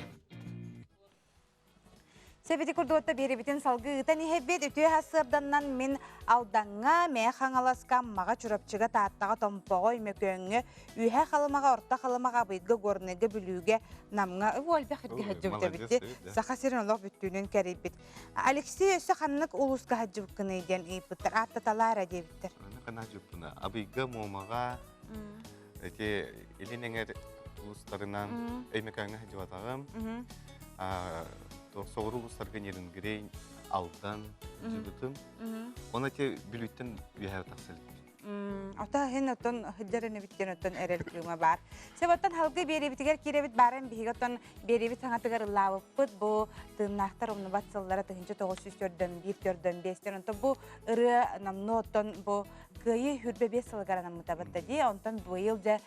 Сэбити курдуотта биэрибитин салгыы ыытан иһэбит. Үтүө сарсыарданнан мин Алдаҥҥа, Мэйэ Хаҥаласка, Аммаҕа, Чурапчыга, Тааттаҕа, Томпоҕо, Өймөкөөҥҥө, Үөһээ Халымаҕа, Орто Халымаҕа, Абыйга, Горнайга, Бүлүүгэ, Намҥа ыбы элбэх иргэ сылдьыбыт эбит. Саха сирин олох бүттүүнүн кэрийбит. Алексей өссө ханнык улууска сылдьыбыккыный диэн ыйыппыттар. Ааттаталаа эрэ диэбиттэр. Ханна сылдьыбыппына? Абыйга, Муомаҕа, Ити илин эҥэр улуустарынан Өймөкөөҥҥө сылдьыбатаҕым. Соҕуруу улуустарга Нерюнгри, Алдан сылдьыбытым. Оны ити Бүлүүттэн үөһээ тахса иликпин. Ото иһин оттон сылдьар инибит диэн оттон эрэл кыыма баар. Сөп оттон халгы биэриибитигэр киирэбит баарын биһиги оттон биэриибит саҥатыгар ыллаабыппыт бу тыыннаахтар умнубат сыллара 1941 45 онтон бу ырыа номнуо оттон бу Кыайыы 25 сылыгар анаммытабыт да дии, онтон быйыл дьэ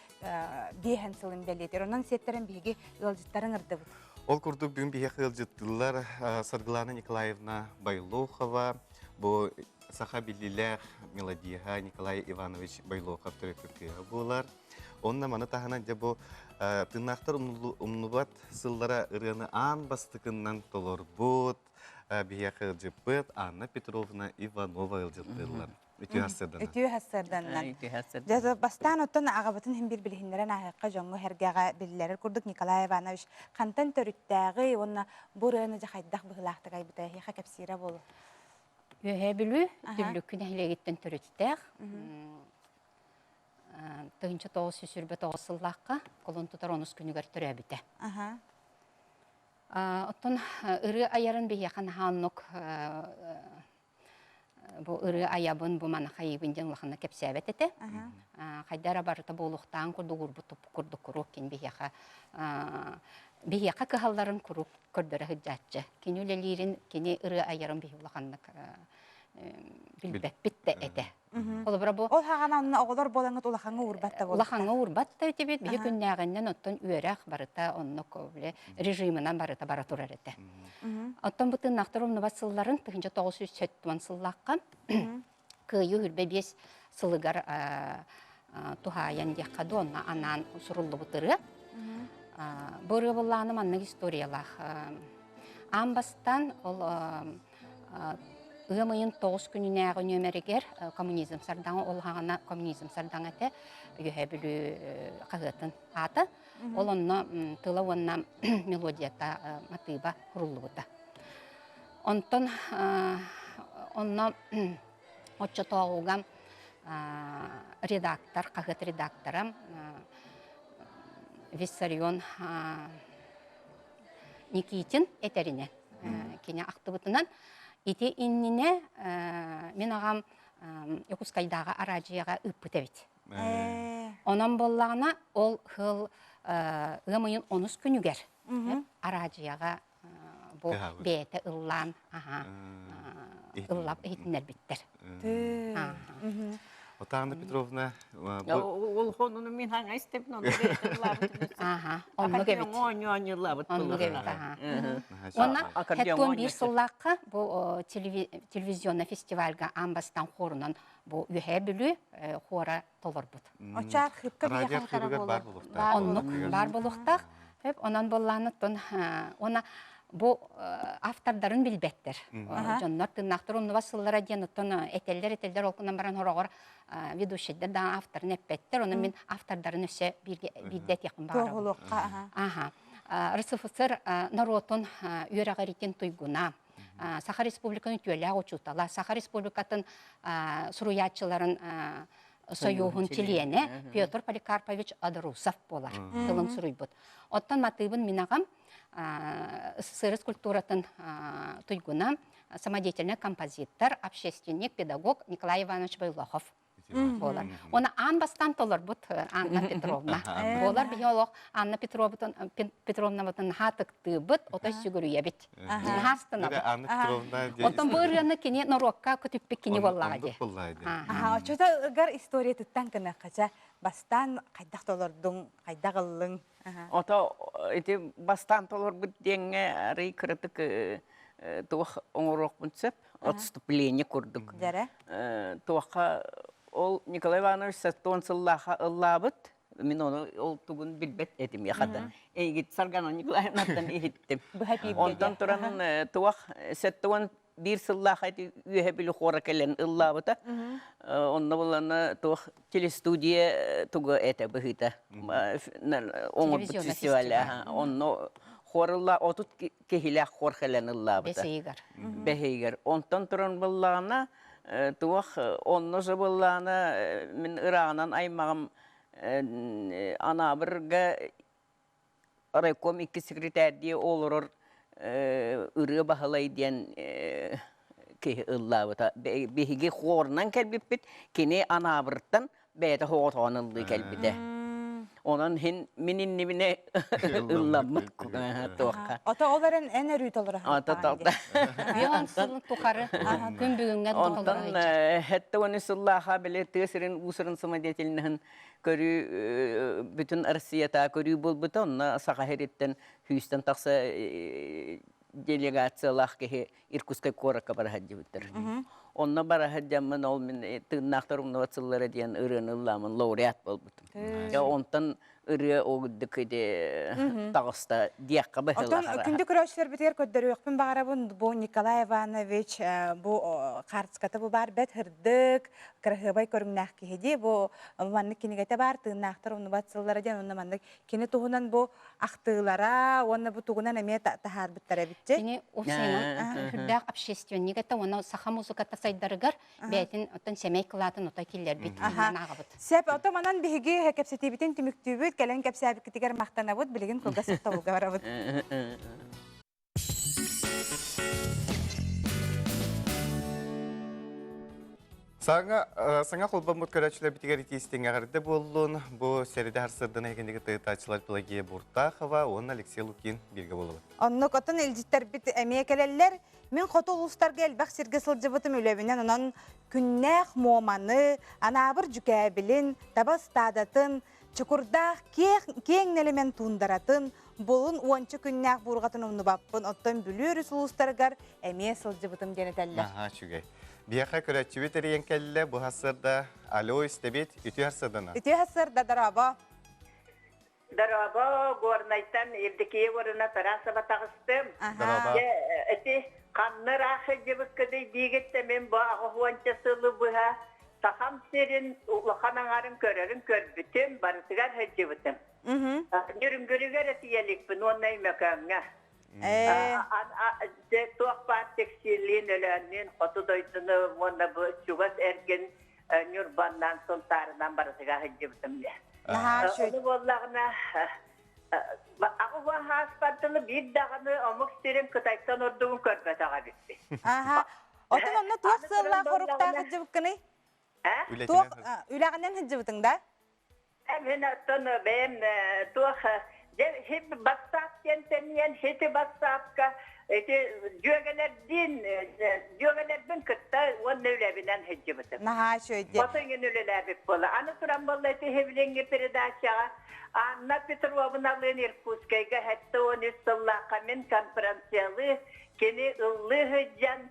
биэһэн сылын бэлиэтир. Онон сиэттэрэн биһиги ыалдьыттарын ырдыбыт. Ол курдук бүгүн биһиэхэ ыалдьыттыыллар Саргылана Николаевна Байлохова, бу саха биллиилээх мелодиһа Николай Иванович Байлохов төрөппүт кыыһа буолар. Онно маны таһынан дьэ бу тыыннаахтар умнубат сыллара ырыаны аан бастакыннан толорбут, биһиэхэ ыалдьыппыт Анна Петровна Иванова ыалдьыттыыллар. Үтүө сарсыарданан. Үтүө сарсыарданан. Дьэ, бастаан оттон аҕабытын иһин биир билиһиннэрэн ааһыахха дьоҥҥо сэргэҕэ биллэрэр курдук Николай Иванович хантан төрүттээҕий уонна бу ырыаны дьэ хайдах быһыылаахтык айбыта эһиэхэ кэпсиирэ буолуо. Үөһээ Бүлүү Дүллүккү нэһилиэгиттэн төрүттээх. 1929 сыллаахха кулун тутар онус күнүгэр төрөөбүтэ. Оттон ырыа айарын биһиэхэ наһаа оннук бу ырыа айабын, бу маны хайыыбын диэн улаханнык кэпсээбэт этэ. Хайда эрэ барыта буолуохтаан курдук уурбут курдук куруук кини биһиэхэ биһиэхэ кыһалларын куруук көрдөрө сылдьааччы. Кини үлэлиирин, кини ырыа айарын биһи улаханнык билбэппит да этэ. Холобура бу Ол хаҕана онно оҕолор буолаҥҥыт улахаҥҥа уурбат да Улахаҥҥа уурбат да этибит. Биһи күннээҕиннэн оттон үөрэх барыта оннук режимынан барыта бара турар этэ. Оттон бу тыыннаахтар умнубат сылларын 1970 сыллаахха Кыайыы үрбэ биэс сылыгар туһаайан диэххэ дуу, онно анаан суруллубут ырыа. Бу ырыа буоллаҕына маннык историялаах. Аан бастаан ол ыам ыйын 9 күнүнээҕи нүөмэригэр коммунизм сардаҥа ол хаҕана коммунизм сардаҥа этэ Үөһээ Бүлүү хаһыатын аата. Ол онно тыла уонна мелодията матыыба куруллубута. Онтон онно оччотооҕуга редактор, хаһыат редактора Виссарион Никитин этэринэн, кини ахтыбытынан, ити иннинэ мин аҕам Якутскайдааҕы араадьыйаҕа ыыппыт эбит. Онон буоллаҕына, ол сыл ыам ыйын онус күнүгэр араадьыйаҕа бу бэйэтэ ыллаан ыллап иһитиннэрбиттэр. Отаана Петровна ол хонуну мин хаҥа истэбин онно Оннук эбит. Оннук эбит, аха. Уонна хэттуон биир сыллаахха бу телевизионный фестивальга аан бастаан хорунан бу Үөһээ Бүлүү хора толорбут. Оччо архыыпка биһиэхэ баар буолуохтаах. Оннук баар буолуохтаах. Онон буоллаанаттан уонна бу автордарын билбэттэр. Дьоннор тыыннаахтар умнубат сыллара диэн оттон этэллэр этэллэр ол гынан баран хороҕор ведущайдар да авторын эппэттэр. Онон мин автордарын өссө биирдэ этиэхпин баҕарабын. Аха. РСФСР норуотун үөрэҕиритин туйгуна, Саха Республикатын үтүөлээх учуутала, Саха Республикатын суруйааччыларын Союһун чилиэнэ Петр Поликарпович Адрусов буолар тылын суруйбут. Оттон матыыбын мин аҕам СССР культуратын туйгуна, самодеятельный композитор, общественник, педагог Николай Иванович Бойлохов буолар. Оны аан бастаан толорбут Анна Петровна. Буолар биһи олох Анна Петровнабытын хаатыктыыбыт, отой сүгүрүйэбит. Хаастынабыт. Анна Петровна Оттон бу ырыаны кини норуокка көтүппүт кини буоллаҕа дии. Аха, оччото ыгар историятыттан кынаххача бастаан хайдах толордуҥ, хайдах ыллыҥ? Ото ити бастаан толорбут диэҥҥэ арый кыратык туох оҥоруохпун сөп отступление курдук. Дьэрэ. Туохха ол Николай Иванович саттон сыллааха ыллаабыт. Мин ону ол тугун билбэт этим яхата. Эйгит Саргана Николаевнаттан иһиттим. Онтон туран туох сеттуон биир сыллаах эти үөһэ били хора кэлэн ыллаабыта. Онно булана туох телестудия тугу этэ быһыыта. Оҥорбут фестиваля. Онно хорылла отут киһилээх хор кэлэн ыллаабыта. Бэсийигэр. Бэһийигэр. Онтон туран буллаҕына, туох онно же буллаҕына мин ырааҕынан аймаҕым Анаабырга райком икки секретарь олорор Ырыа Баһылай диэн киһи ыллаабыта. Биһиги хорунан кэлбиппит, кини Анаабыртан бэйэтэ хоҕотоҕон ыллыы кэлбитэ. Онон хин мин иннибине ылламмыт туохха. Ото ол эрэн эн өрүү толоро Ото толта. Бион сылын тухары күн бүгүҥҥэ Онтон хэтте уону сыллааха били тыа сирин уусурун самодеятельноһын көрүү бүтүн Россията көрүү буолбута. Онно Саха сириттэн сүүстэн тахса делегациялаах киһи Иркутскай куоракка бара сылдьыбыттар. Онно бара сылдьаммын ол мин тыыннаахтар умнубат сыллара диэн ырыаны ыллаамын лауреат буолбутум. Дьэ онтон ырыа огдык ити таҕыста диэххэ Оттон быһыылаах. күндү көрөөччүлэрбитигэр көрдөрүөхпүн баҕарабын бу Николай Иванович бу хаартыската бу баар бэт һырдык, кыраһыабай көрүҥнээх киһи дии. Бу маннык кинигэтэ баар тыыннаахтар умнубат сыллара диэн онно маннык кини туһунан бу ахтыылара уонна бу тугунан эмиэ таһаарбыттар эбитчи. Кини уопсайынан сүрдээх общественник этэ уонна саха музыката сайдарыгар бэйэтин оттон сэмэй кылаатын отой киллэрбит диэн ааҕабыт. Сөп, ото манан биһиги кэпсэтиибитин түмүктүүбүт, кэлэн кэпсээбиккитигэр махтанабыт, билигин кылгас тохтобулга барабыт. Саҥа саҥа холбоммут көрөөччүлэрбитигэр итиистиҥ эҕэрдэ буоллун. Бу сэрэдэ харсырдана эһигинниги тыытааччылар Пелагея Буртахова уонна Алексей Лукин бииргэ буолабыт. Оннук отон илдьиттэрбит эмиэ кэлэллэр. Мин хоту улуустарга элбэх сиргэ сылдьыбытым үлэбинэн онон күннээх Муоманы, Анаабыр Дьүкээбилин, таба ыстаадатын, Чокурдаах киэҥ нэлэмэн туундаратын, Булун уонча күннээх буурҕатын умнубаппын, оттон Бүлүү өрүс улуустарыгар эмиэ сылдьыбытым диэн этэллэр. Наһаа үчүгэй. Биһиэхэ көрөөччүбүт эрийэн кэллэ. Бу сарсыарда алло истэбит. Үтүө сарсыардана. Үтүө сарсыарда, дорообо. Дорообо, Горнайтан Евдокия Егоровна Тарасова таҕыстым. Дорообо. Дьэ, ити ханна ыраах сылдьыбыккыный диигит да мин бу аҕыс уонча сылы быһа Сахам сирин улахан аҥарын көрөрүн көрбүтүм, барытыгар сылдьыбытым. Ньүрүҥгүрүгэр этийэ иликпин уонна Өймөкөөҥҥө. Туох баар текстилиин, Өлөөннүүн, хоту дойдуну уонна бу чугас эргин Ньурбаннаан, Сунтаарынан барытыгар сылдьыбытым дьэ. Ону буоллаҕына аҕыс ааспар дылы биир даҕаны омук сирин Кытайтан ордугун көрбөтөх эбиппин. Аха. Отон онно туох сыаллаах хоруктаах сылдьыбыккыный? Туох үлэҕинэн сылдьыбытыҥ да? Мин оттон бэйэм туох дьэ хип бассаап диэн тэнийэн хити бассаапка ити дьүөгэлэрдиин дьүөгэлэрбин кытта уонна үлэбинэн сылдьыбытым. Наһаа үчүгэй диэн. Ото иҥин үлэлээбит буола. Аны туран буолла ити хивлиҥҥи передачаҕа Анна Петровналыын Иркутскайга 73 сыллаахха мин конференциялыы кини ыллыы сылдьан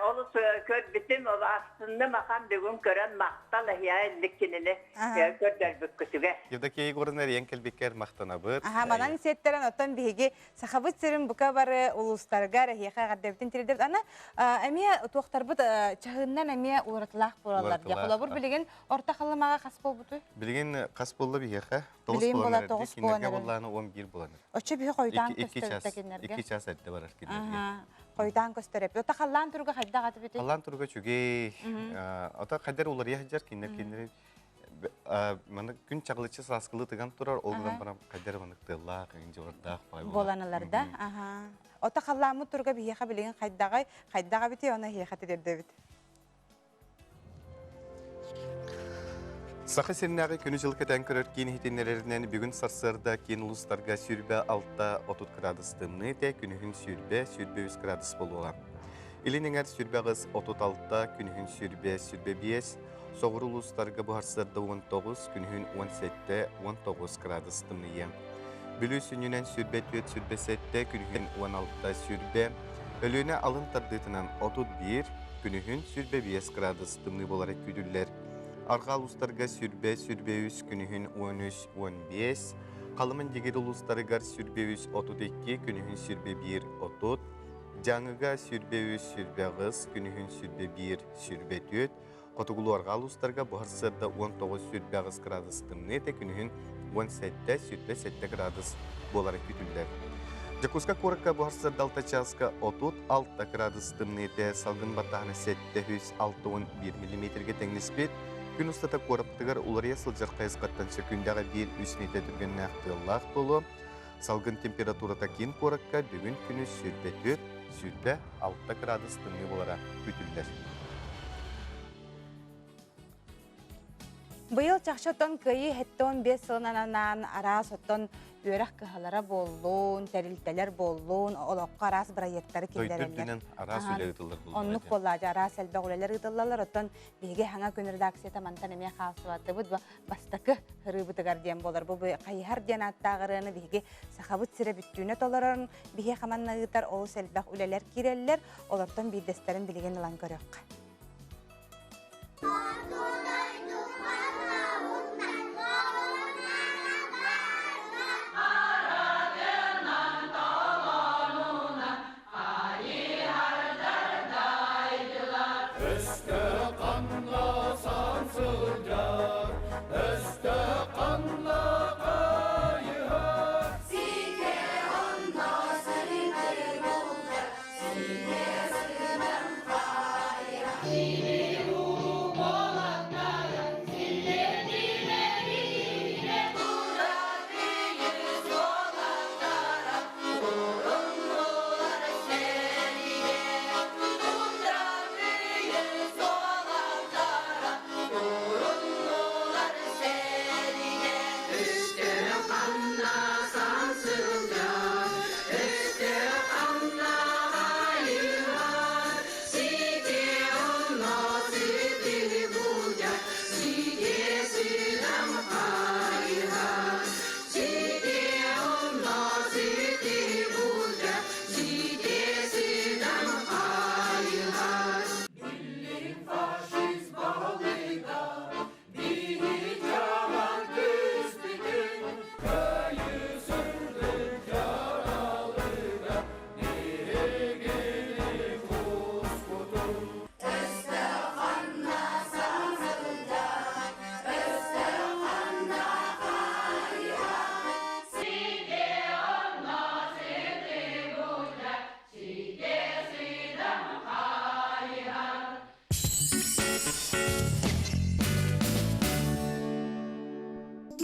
Олус көрбүтүм, астынным ахан бүгүн көрөн махтал эһиэхэ инник кинини көрдөрбүккүтүгэр. Евдокия Егоровна эрийэн кэлбиккэр махтанабыт. Аха, манан сиэттэрэн оттон биһиги Сахабыт сирин бука бары улуустарыгар эһиэхэ эҕэрдэбитин тириэрдэбит. Аны эмиэ туохтарбыт чаһыыннан эмиэ уратылаах буолаллар. Холобур, билигин Орто Халымаҕа хас буолбутуй? Билигин хас буолла биһиэхэ? Тоҕус Билигин буолан буола эрэр. тоҕус Кинилэргэ буолан эрэр. буоллааны 11 буолан эрэр. Оччо биһи хойутаан Икки көстөрбүт час, да кинилэргэ. икки час эрдэ барар кинилэргэ. Аха. Хойутаан көстөр эбит. Ота халлаан туруга хайдах атыбыты? Халлаан туруга үчүгэй. Ото хайдар уларыйа сылдьар кинилэр кинилэри маны күн чаҕылыччы сааскылыы тыган турар, ол гынан баран хайдар манык тыаллаах, дьыбардаах баай Буолан ылар да. Аха. Ото халлааммыт туруга биһиэхэ билигин хайдаҕай, хайдах эбитий, оны эһиэхэ тириэрдэбит. Саха сиринээҕи күнү-дьыл кэтээн көрөр киин иһитиннэрэринэн бүгүн сарсыарда киин улуустарга 26-30 градус тымныы этэ, күнүһүн 20-23 градус буолуоҕа. Илин эҥэр 28-36, күнүһүн 20-25, соҕуруу улуустарга бу сарсыарда 19, күнүһүн 17-19 градус тымныйыа. Бүлүү сүнньүнэн 24-27, күнүһүн 16-20, Өлүөнэ алын тардыытынан 31, күнүһүн 25 градус тымныы буолара күүтүллэр. Арҕаа улуустарга 20-23, күнүһүн 13-15, Халымын Дигир улуустарыгар 23-32, күнүһүн 21-30, Дьааҥыга 23-28, күнүһүн 21-24, Хотугулуу-арҕаа улуустарга буһар сыарда 19-28 градус тымныы этэ, күнүһүн 17-27 градус буолара күүтүллэр. Дьокуускай куоракка буһар сыарда 6 чааска 36 градус тымныы этэ, салгын баттааһына 761 миллиметргэ тэҥнэспит. Күн устата куораппытыгар уларыйа сылдьар хайысхаттан сөкүүндэҕэ 1-3 миэтэ түргэннээх тыаллаах буолуо. Салгын температурата киин куоракка бүгүн күнүс 24, 26 градус тымныы буолара күүтүллэр. Быйыл чахчы оттон Кыайыы 75 сылынан анаан араас оттон үөрэх кыһалара буоллун, тэрилтэлэр буоллун, олоххо араас бырайыактары Дойду киллэрэллэр. үрдүнэн араас үлэ ыытыллар буоллаҕа Оннук дии. буоллаа дьэ араас элбэх үлэлэр ыытыллаллар. Оттон биһиги Хаҥа күн редакцията мантан эмиэ хаалсыбатыбыт. Бастакы ырыыбытыгар диэн буолар. Бу хайыһар диэн ааттаах ырыаны биһиги Сахабыт сирэ бүттүүнэ толорон биһиэхэ манна ыытар олус элбэх үлэлэр киирэллэр. Олортон биирдэстэрин билигин ылан көрүөххэ.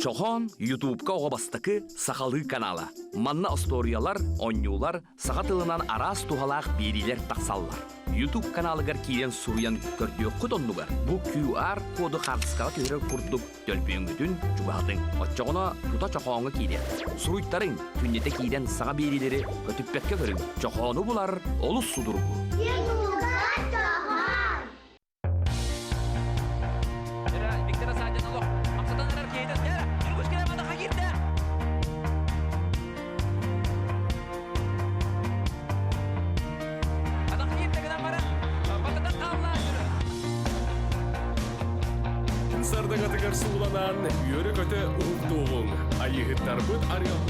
Чохоон Ютубка оҕо бастакы сахалыы канала. Манна остуоруйалар, оонньуулар, саха тылынан араас туһалаах биэриилэр тахсаллар. YouTube каналыгар киирэн суруйан көрдүөххүт оннугар бу QR коду хаартыскаҕа түһэрэр курдук төлөпүөҥҥүтүн чугаһатыҥ. Оччоҕуна тута чохооҥҥо киириэх. Суруйтарыҥ, күннэтэ киирэн саҥа биэриилэри көтүппэккэ көрүҥ. Чохоону булар олус судургу. Сардаҥатыгар сууланан, үөрэ-көтө уһуктуоҕуҥ. Айыыһыттарбыт арыал.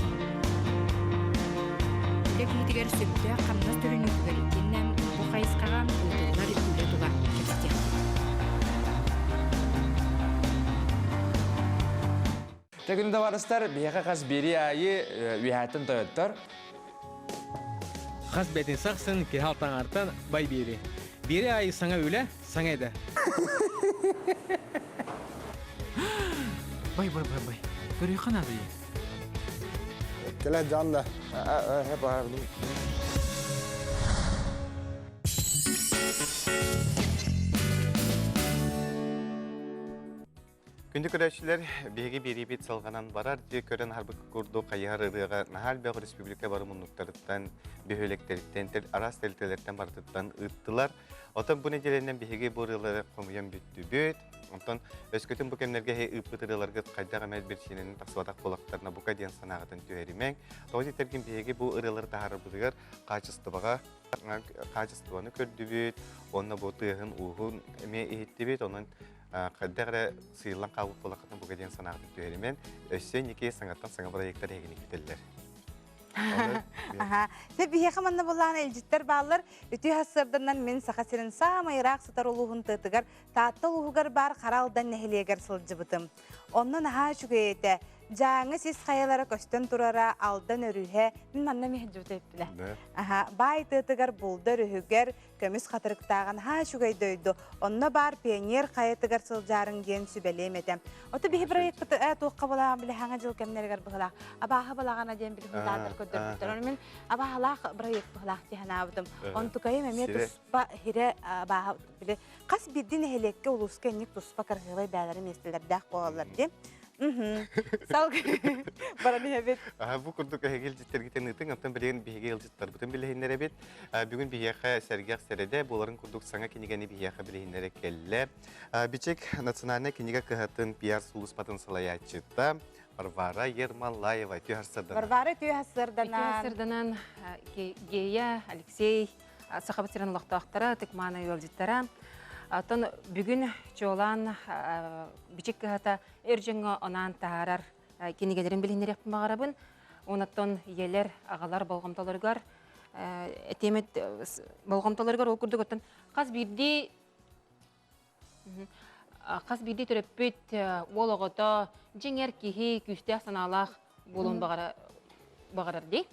Үлэ киһитигэр сөптөөх хамнас төлөнүүтүгэр итиэннэ бу хайысхаҕа ыытыллар үлэ тула кэпсэтиэхпит. Тегүн табаарыстар, биһиэхэ хас биэрии аайы үөһээттэн тойоттор. Хас бэтин сахсын киһи алтаҥартан бай биэри. Биэри аайы саҥа үлэ, саҥа идэ. Бай, бай, бай, бай. Көрүөххэ наада дии. Кэлэ дьон да. Күндү көрөөччүлэр, биһиги биэриибит салҕанан барар дьиэ көрөн аһарбыт курдук хайыһар ырыаҕа наһаа элбэх республика бары муннуктарыттан, бөһүөлэктэриттэн, араас тэрилтэлэртэн барытыттан ыыттылар. Оттон бу нэдиэлэнэн биһиги бу ырыалары хомуйан бүттүбүт. Онтон өскөтүн бу кэмнэргэ ыыппыт ырыаларгыт хайдах эмэ биричиинэнэн тахсыбатах буоллахтарына бука диэн санааҕытын түһэримэҥ. Тоҕо диэтэргин биһиги бу ырыалары таһаарарбытыгар хаачыстыбаҕа хаачыстыбаны көрдүбүт уонна бу тыаһын-ууһун эмиэ иһиттибит. Онон хайдах эрэ сыыллан хаалбыт буоллаххытына бука диэн санааҕытын түһэримэн, өссө инники саҥаттан саҥа проектар эһигини күүтэллэр. Аха. Сэ биһиэхэ манна буллаан илдьиттэр бааллар. Үтүө сарсыарданан мин Саха сирин саамай ыраах сытар улууһун тыатыгар Таатта улууһугар баар Хара Алдан нэһилиэгэр сылдьыбытым. Онно наһаа үчүгэй этэ. Дьааҥы сис хайалара көстөн турара, Алдан өрүһэ, мин манна эмиэ сылдьыбыт эбиппинэ. Аха, баай тыатыгар булда өрүһүгэр көмүс хатырыктааҕын наһаа үчүгэй дойду. Онно баар пионер хайатыгар сылдьаарыҥ диэн сүбэлиэм этэ. Ото биһи проекпыт туохха балаҕан били хаҥа дьыл кэмнэригэр быһылаах. Абааһы балаҕана диэн били хунтаатар көрдөрбүттэр. Ону мин абааһылаах проект быһылаах дии санаабытым. Онтукайым эмиэ туспа хирэ абааһы били хас биирдии нэһилиэккэ улууска инник туспа кыргыыбай бээлэри миэстэлэрдээх буолаллар дии. Салгыы баран иһэбит. Бу курдук эһиги илдьиттэргитин ыытыҥ, оттон билигин биһиги ыалдьыттарбытын билиһиннэрэбит. Бүгүн биһиэхэ сэргэх сэрэдэ буоларын курдук саҥа кинигэни биһиэхэ билиһиннэрэ кэллэ. Бичик национальнай кинигэ кыһатын пиар сулууспатын салайааччыта Варвара Ермолаева үтүө сарсыарданан. Варвара үтүө сарсыарданан. Үтүө сарсыарданан Гея, Алексей, Сахабыт сирин олохтоохторо, ытык-мааны ыалдьыттара. Оттон бүгүн чуолаан бичик кыһата эр дьоҥҥо анаан таһаарар кинигэлэрин билиһиннэриэхпин баҕарабын. Онон ийэлэр, аҕалар болҕомтолоругар этиэмит болҕомтолоругар ол курдук оттон хас биирдии хас биирдии төрөппүт уол оҕото дьиҥэр киһи күүстээх санаалаах буолуон баҕара баҕарар дии.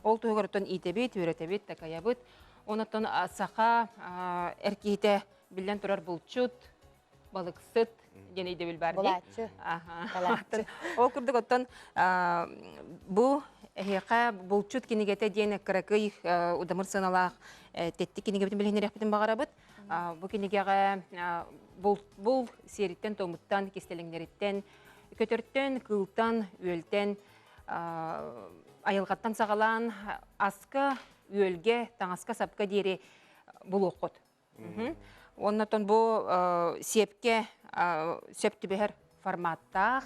Ол туһугар оттон иитэбит, үөрэтэбит, такайабыт. Онон саха эр киһитэ биллэн турар булчут, балыксыт диэн өйдөбүл баар дии. Булааччы. Ол курдук оттон бу эһиэхэ булчут кинигэтэ диэн кыракый удамыр сыаналаах тэттик кинигэбитин билиһиннэриэхпитин баҕарабыт. Бу кинигэҕэ бул сиэриттэн-туомуттан, кистэлэҥнэриттэн, көтөртөн, кыылтан, үөлтэн, айылҕаттан саҕалаан аска, үөлгэ, таҥаска-сапка диэри булуоххут. Оннотон бу сиэпкэ сөп түбэһэр форматтаах.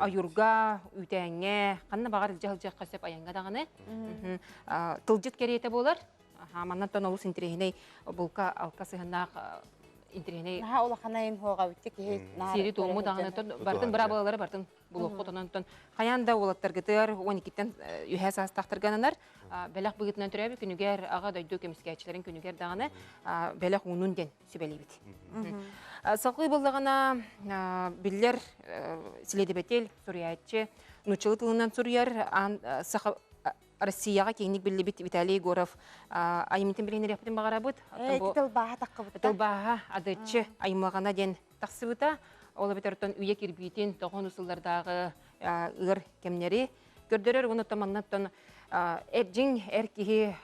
Ойуурга, үүтээҥҥэ, ханна баҕар илдьэ сылдьыахха сөп айаҥҥа даҕаны. Тылдьыт кэриэтэ буолар. Маннан олус интэриэһинэй булка алка сыһыннаах интэриэһинэй Наһаа улахан айын хуоҕабытты киһи сири туому даҕаны бартын быраабылалары бартын булуоххут онон хайаан да уолаттаргытыгар 12-тэн үһээ саастаахтарга ананар бэлэх быһыытынан төрөөбүт күнүгэр аҕа дойду көмүскээччилэрин күнүгэр даҕаны бэлэх уунун диэн сүбэлиибит. Салгыы буоллаҕына биллэр силиэдэбэтэл суруйааччы нууччалыы тылынан суруйар саха Россияҕа киэҥник биллибит Виталий Егоров айымньытын билиһиннэриэхпитин баҕарабыт. Тылбааһа таххыбыта. Тылбааһа адыччы аймаҕана диэн тахсыбыта. Ол эбэтэр оттон үйэ кирбиитин тоҕон сыллардааҕы ыар кэмнэри көрдөрөр уонна оттон маннаттан эр дьиҥ эр киһи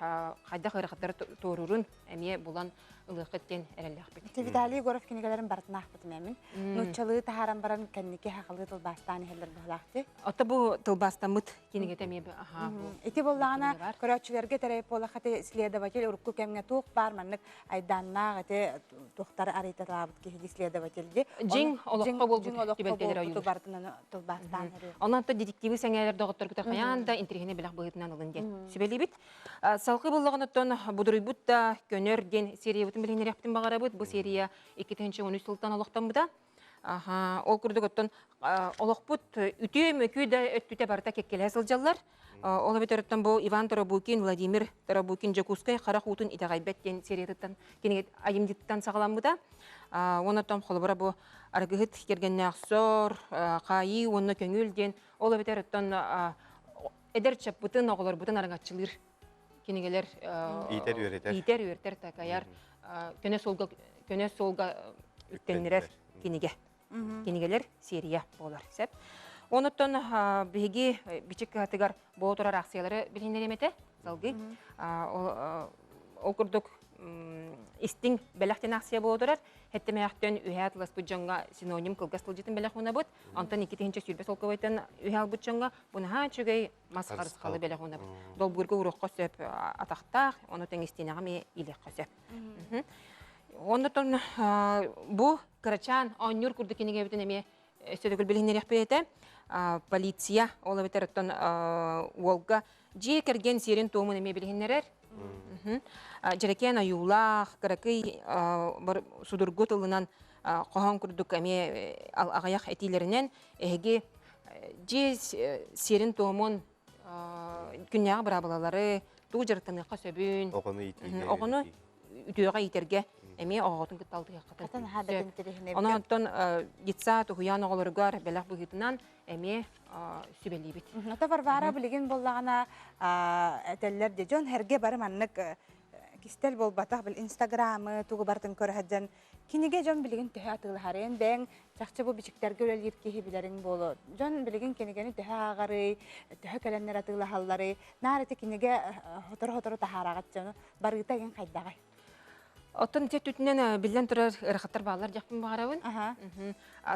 хайдах ыарахаттары туоруурун эмиэ булан ылыаххыт диэн эрэллээхпит. Виталий Егоров кинигэлэрин барытын аахпытым эмин. Нууччалыы таһааран баран кэнники хахалыы тылбаастаан иһэллэр быһылаахты. Ото бу тылбаастаммыт кинигэтэ эмиэ аха Ити буоллаҕына көрөөччүлэргэ тэрэй буолахаты следователь урукку кэмҥэ туох баар маннык айдааннаах ити туохтары арыйталаабыт киһи следовательди. Дьиҥ олоххо буолбут түбэлтэлэр ойуулар. Барытынан тылбаастаан Онон детективи сэҥээрэр доҕотторгута хайаан да интириэһинэй бэлэх быһыытынан ылын диэн сүбэлиибит. Салгыы буллаҕыныттан будуруйбут да көнөр диэн сериябытын билиһиннэриэхпитин баҕарабыт. Бу серия 2013 сылтан олохтоммута. Ол курдук оттон олохпут үтүө-мөкү да өттүтэ барыта кэккэлэһэ сылдьаллар. Ол эбэтэр оттон бу Иван Тарабукин, Владимир Тарабукин Дьокуускай харах уутун итэҕэйбэт диэн сериятыттан кинигэ айымньытыттан саҕаламмыта. Уонна оттон холобура бу арыгыһыт кэргэннээх сор, хаайыы уонна көҥүл диэн ол эбэтэр оттон эдэр чаппытын, оҕолорбутун араҥаччылыыр кинигэлэр иитэр үөрэтэр иитэр үөрэтэр такайар көнө суолга көнө суолга үктэннэрэр кинигэ кинигэлэр серия буолар сөп онуттан биһиги бичик кыһатыгар буола турар аахсыйалары билиһиннэриэм этэ салгыы ол курдук истиҥ бэлэх диэн аахсыйа буола турар Хэттэмээхтэн үһээ атыласпыт дьоҥҥо синоним кылгас тылдьытын бэлэх уунабыт. Онтон 2020 солкуобайтан үһээ албыт дьоҥҥо бу наһаа үчүгэй мас харысхалы бэлэх уунабыт. Долбуурга уруохха сөп атахтаах, ону тэҥистиинэҕэ эмиэ илиэххэ сөп. Оннотон бу кырачаан оонньуур курдук кинигэбитин эмиэ өссө төгүл билиһиннэриэхпит этэ. Полиция, ол эбэтэр оттон уолга дьиэ кэргэн сиэрин-туомун эмиэ билиһиннэрэр. Дьэрэкээн ойуулаах, кыракый судургу тылынан хоһоон курдук эмиэ аҕыйах этиилэринэн эһиги дьиэ сиэрин-туомун күннээҕи быраабылалары тугу дьарыктаныахха сөбүн, оҕону үтүөҕэ иитэргэ эмиэ оҕоҕутун кытта алтыһыаххытын сөп. Онон оттон детсад, уһуйаан оҕолоругар бэлэх быһыытынан эмиэ сүбэлиибит. Ото Варвара билигин буоллаҕына этэллэр де дьон эргэ бары маннык кистэл буолбатах бил инстаграмы тугу барытын көрө сылдьан кинигэ дьон билигин төһө атыылаһарын бэйэҥ чахчы бу бичиктэргэ үлэлиир киһи билэриҥ буолуо дьон билигин кинигэни төһө ааҕарый төһө кэлэннэр атыылаһалларый наар ити кинигэ сотору-сотору таһаараҕыт дьону барыыта игин хайдаҕай Оттон ити өттүтүнэн биллэн турар ыарахаттар бааллар диэхпин баҕарабын.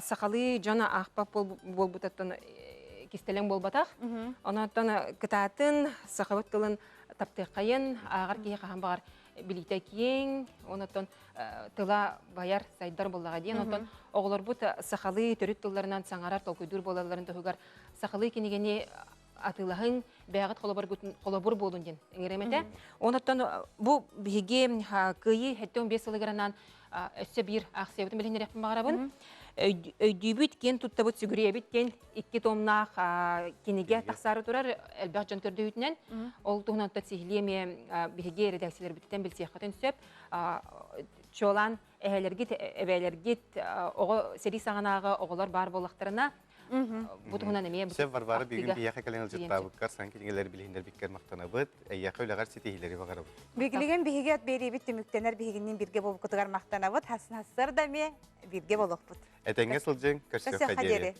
Сахалыы дьон аахпат буолбутаттан кистэлэҥ буолбатах. Онон кытаатын сахабыт тылын таптыаххайын, ааҕар киһи хаһан баҕар билиитэ киэҥ, онон тыла байар, сайдар буоллаҕа диэн. Онтон оҕолорбут сахалыы төрүт тылларынан саҥарар, толкуйдуур буолалларын туһугар сахалыы кинигэни атыылаһыҥ, бэйэҕит холобур буолун диэн ыҥырыам этэ. Онуттан бу биһиги Кыайыы 75 сылыгар өссө биир аахсыйабытын билиһиннэриэхпин баҕарабын. Өйдүүбүт, киэн туттабыт, сүгүрүйэбит диэн икки томнаах кинигэ тахсаары турар элбэх дьон көрдөһүүтүнэн. Ол туһунан сиһилии эмиэ биһиги эрэдээксийэлэрбититтэн билсиэххитин сөп. Чуолаан эһэлэргит, эбээлэргит, оҕо сэрии саҕанааҕы оҕолор баар буоллахтарына Бу туһунан эмиэ Сөп, Варвара, бүгүн биһиэхэ кэлэн ылдьыттаабыккар, саҥа кинигэлэри билиһиннэрбиккэр махтанабыт. Эйиэхэ үлэҕэр ситиһиилэри баҕарабыт. Билигин биһиги от биэриибит түмүктэнэр биһигинниин бииргэ буолбуккутугар махтанабыт. Хасын хассар да эмиэ бииргэ буолуохпут. Этэҥҥэ сылдьыҥ, көрсүөххэ диэри.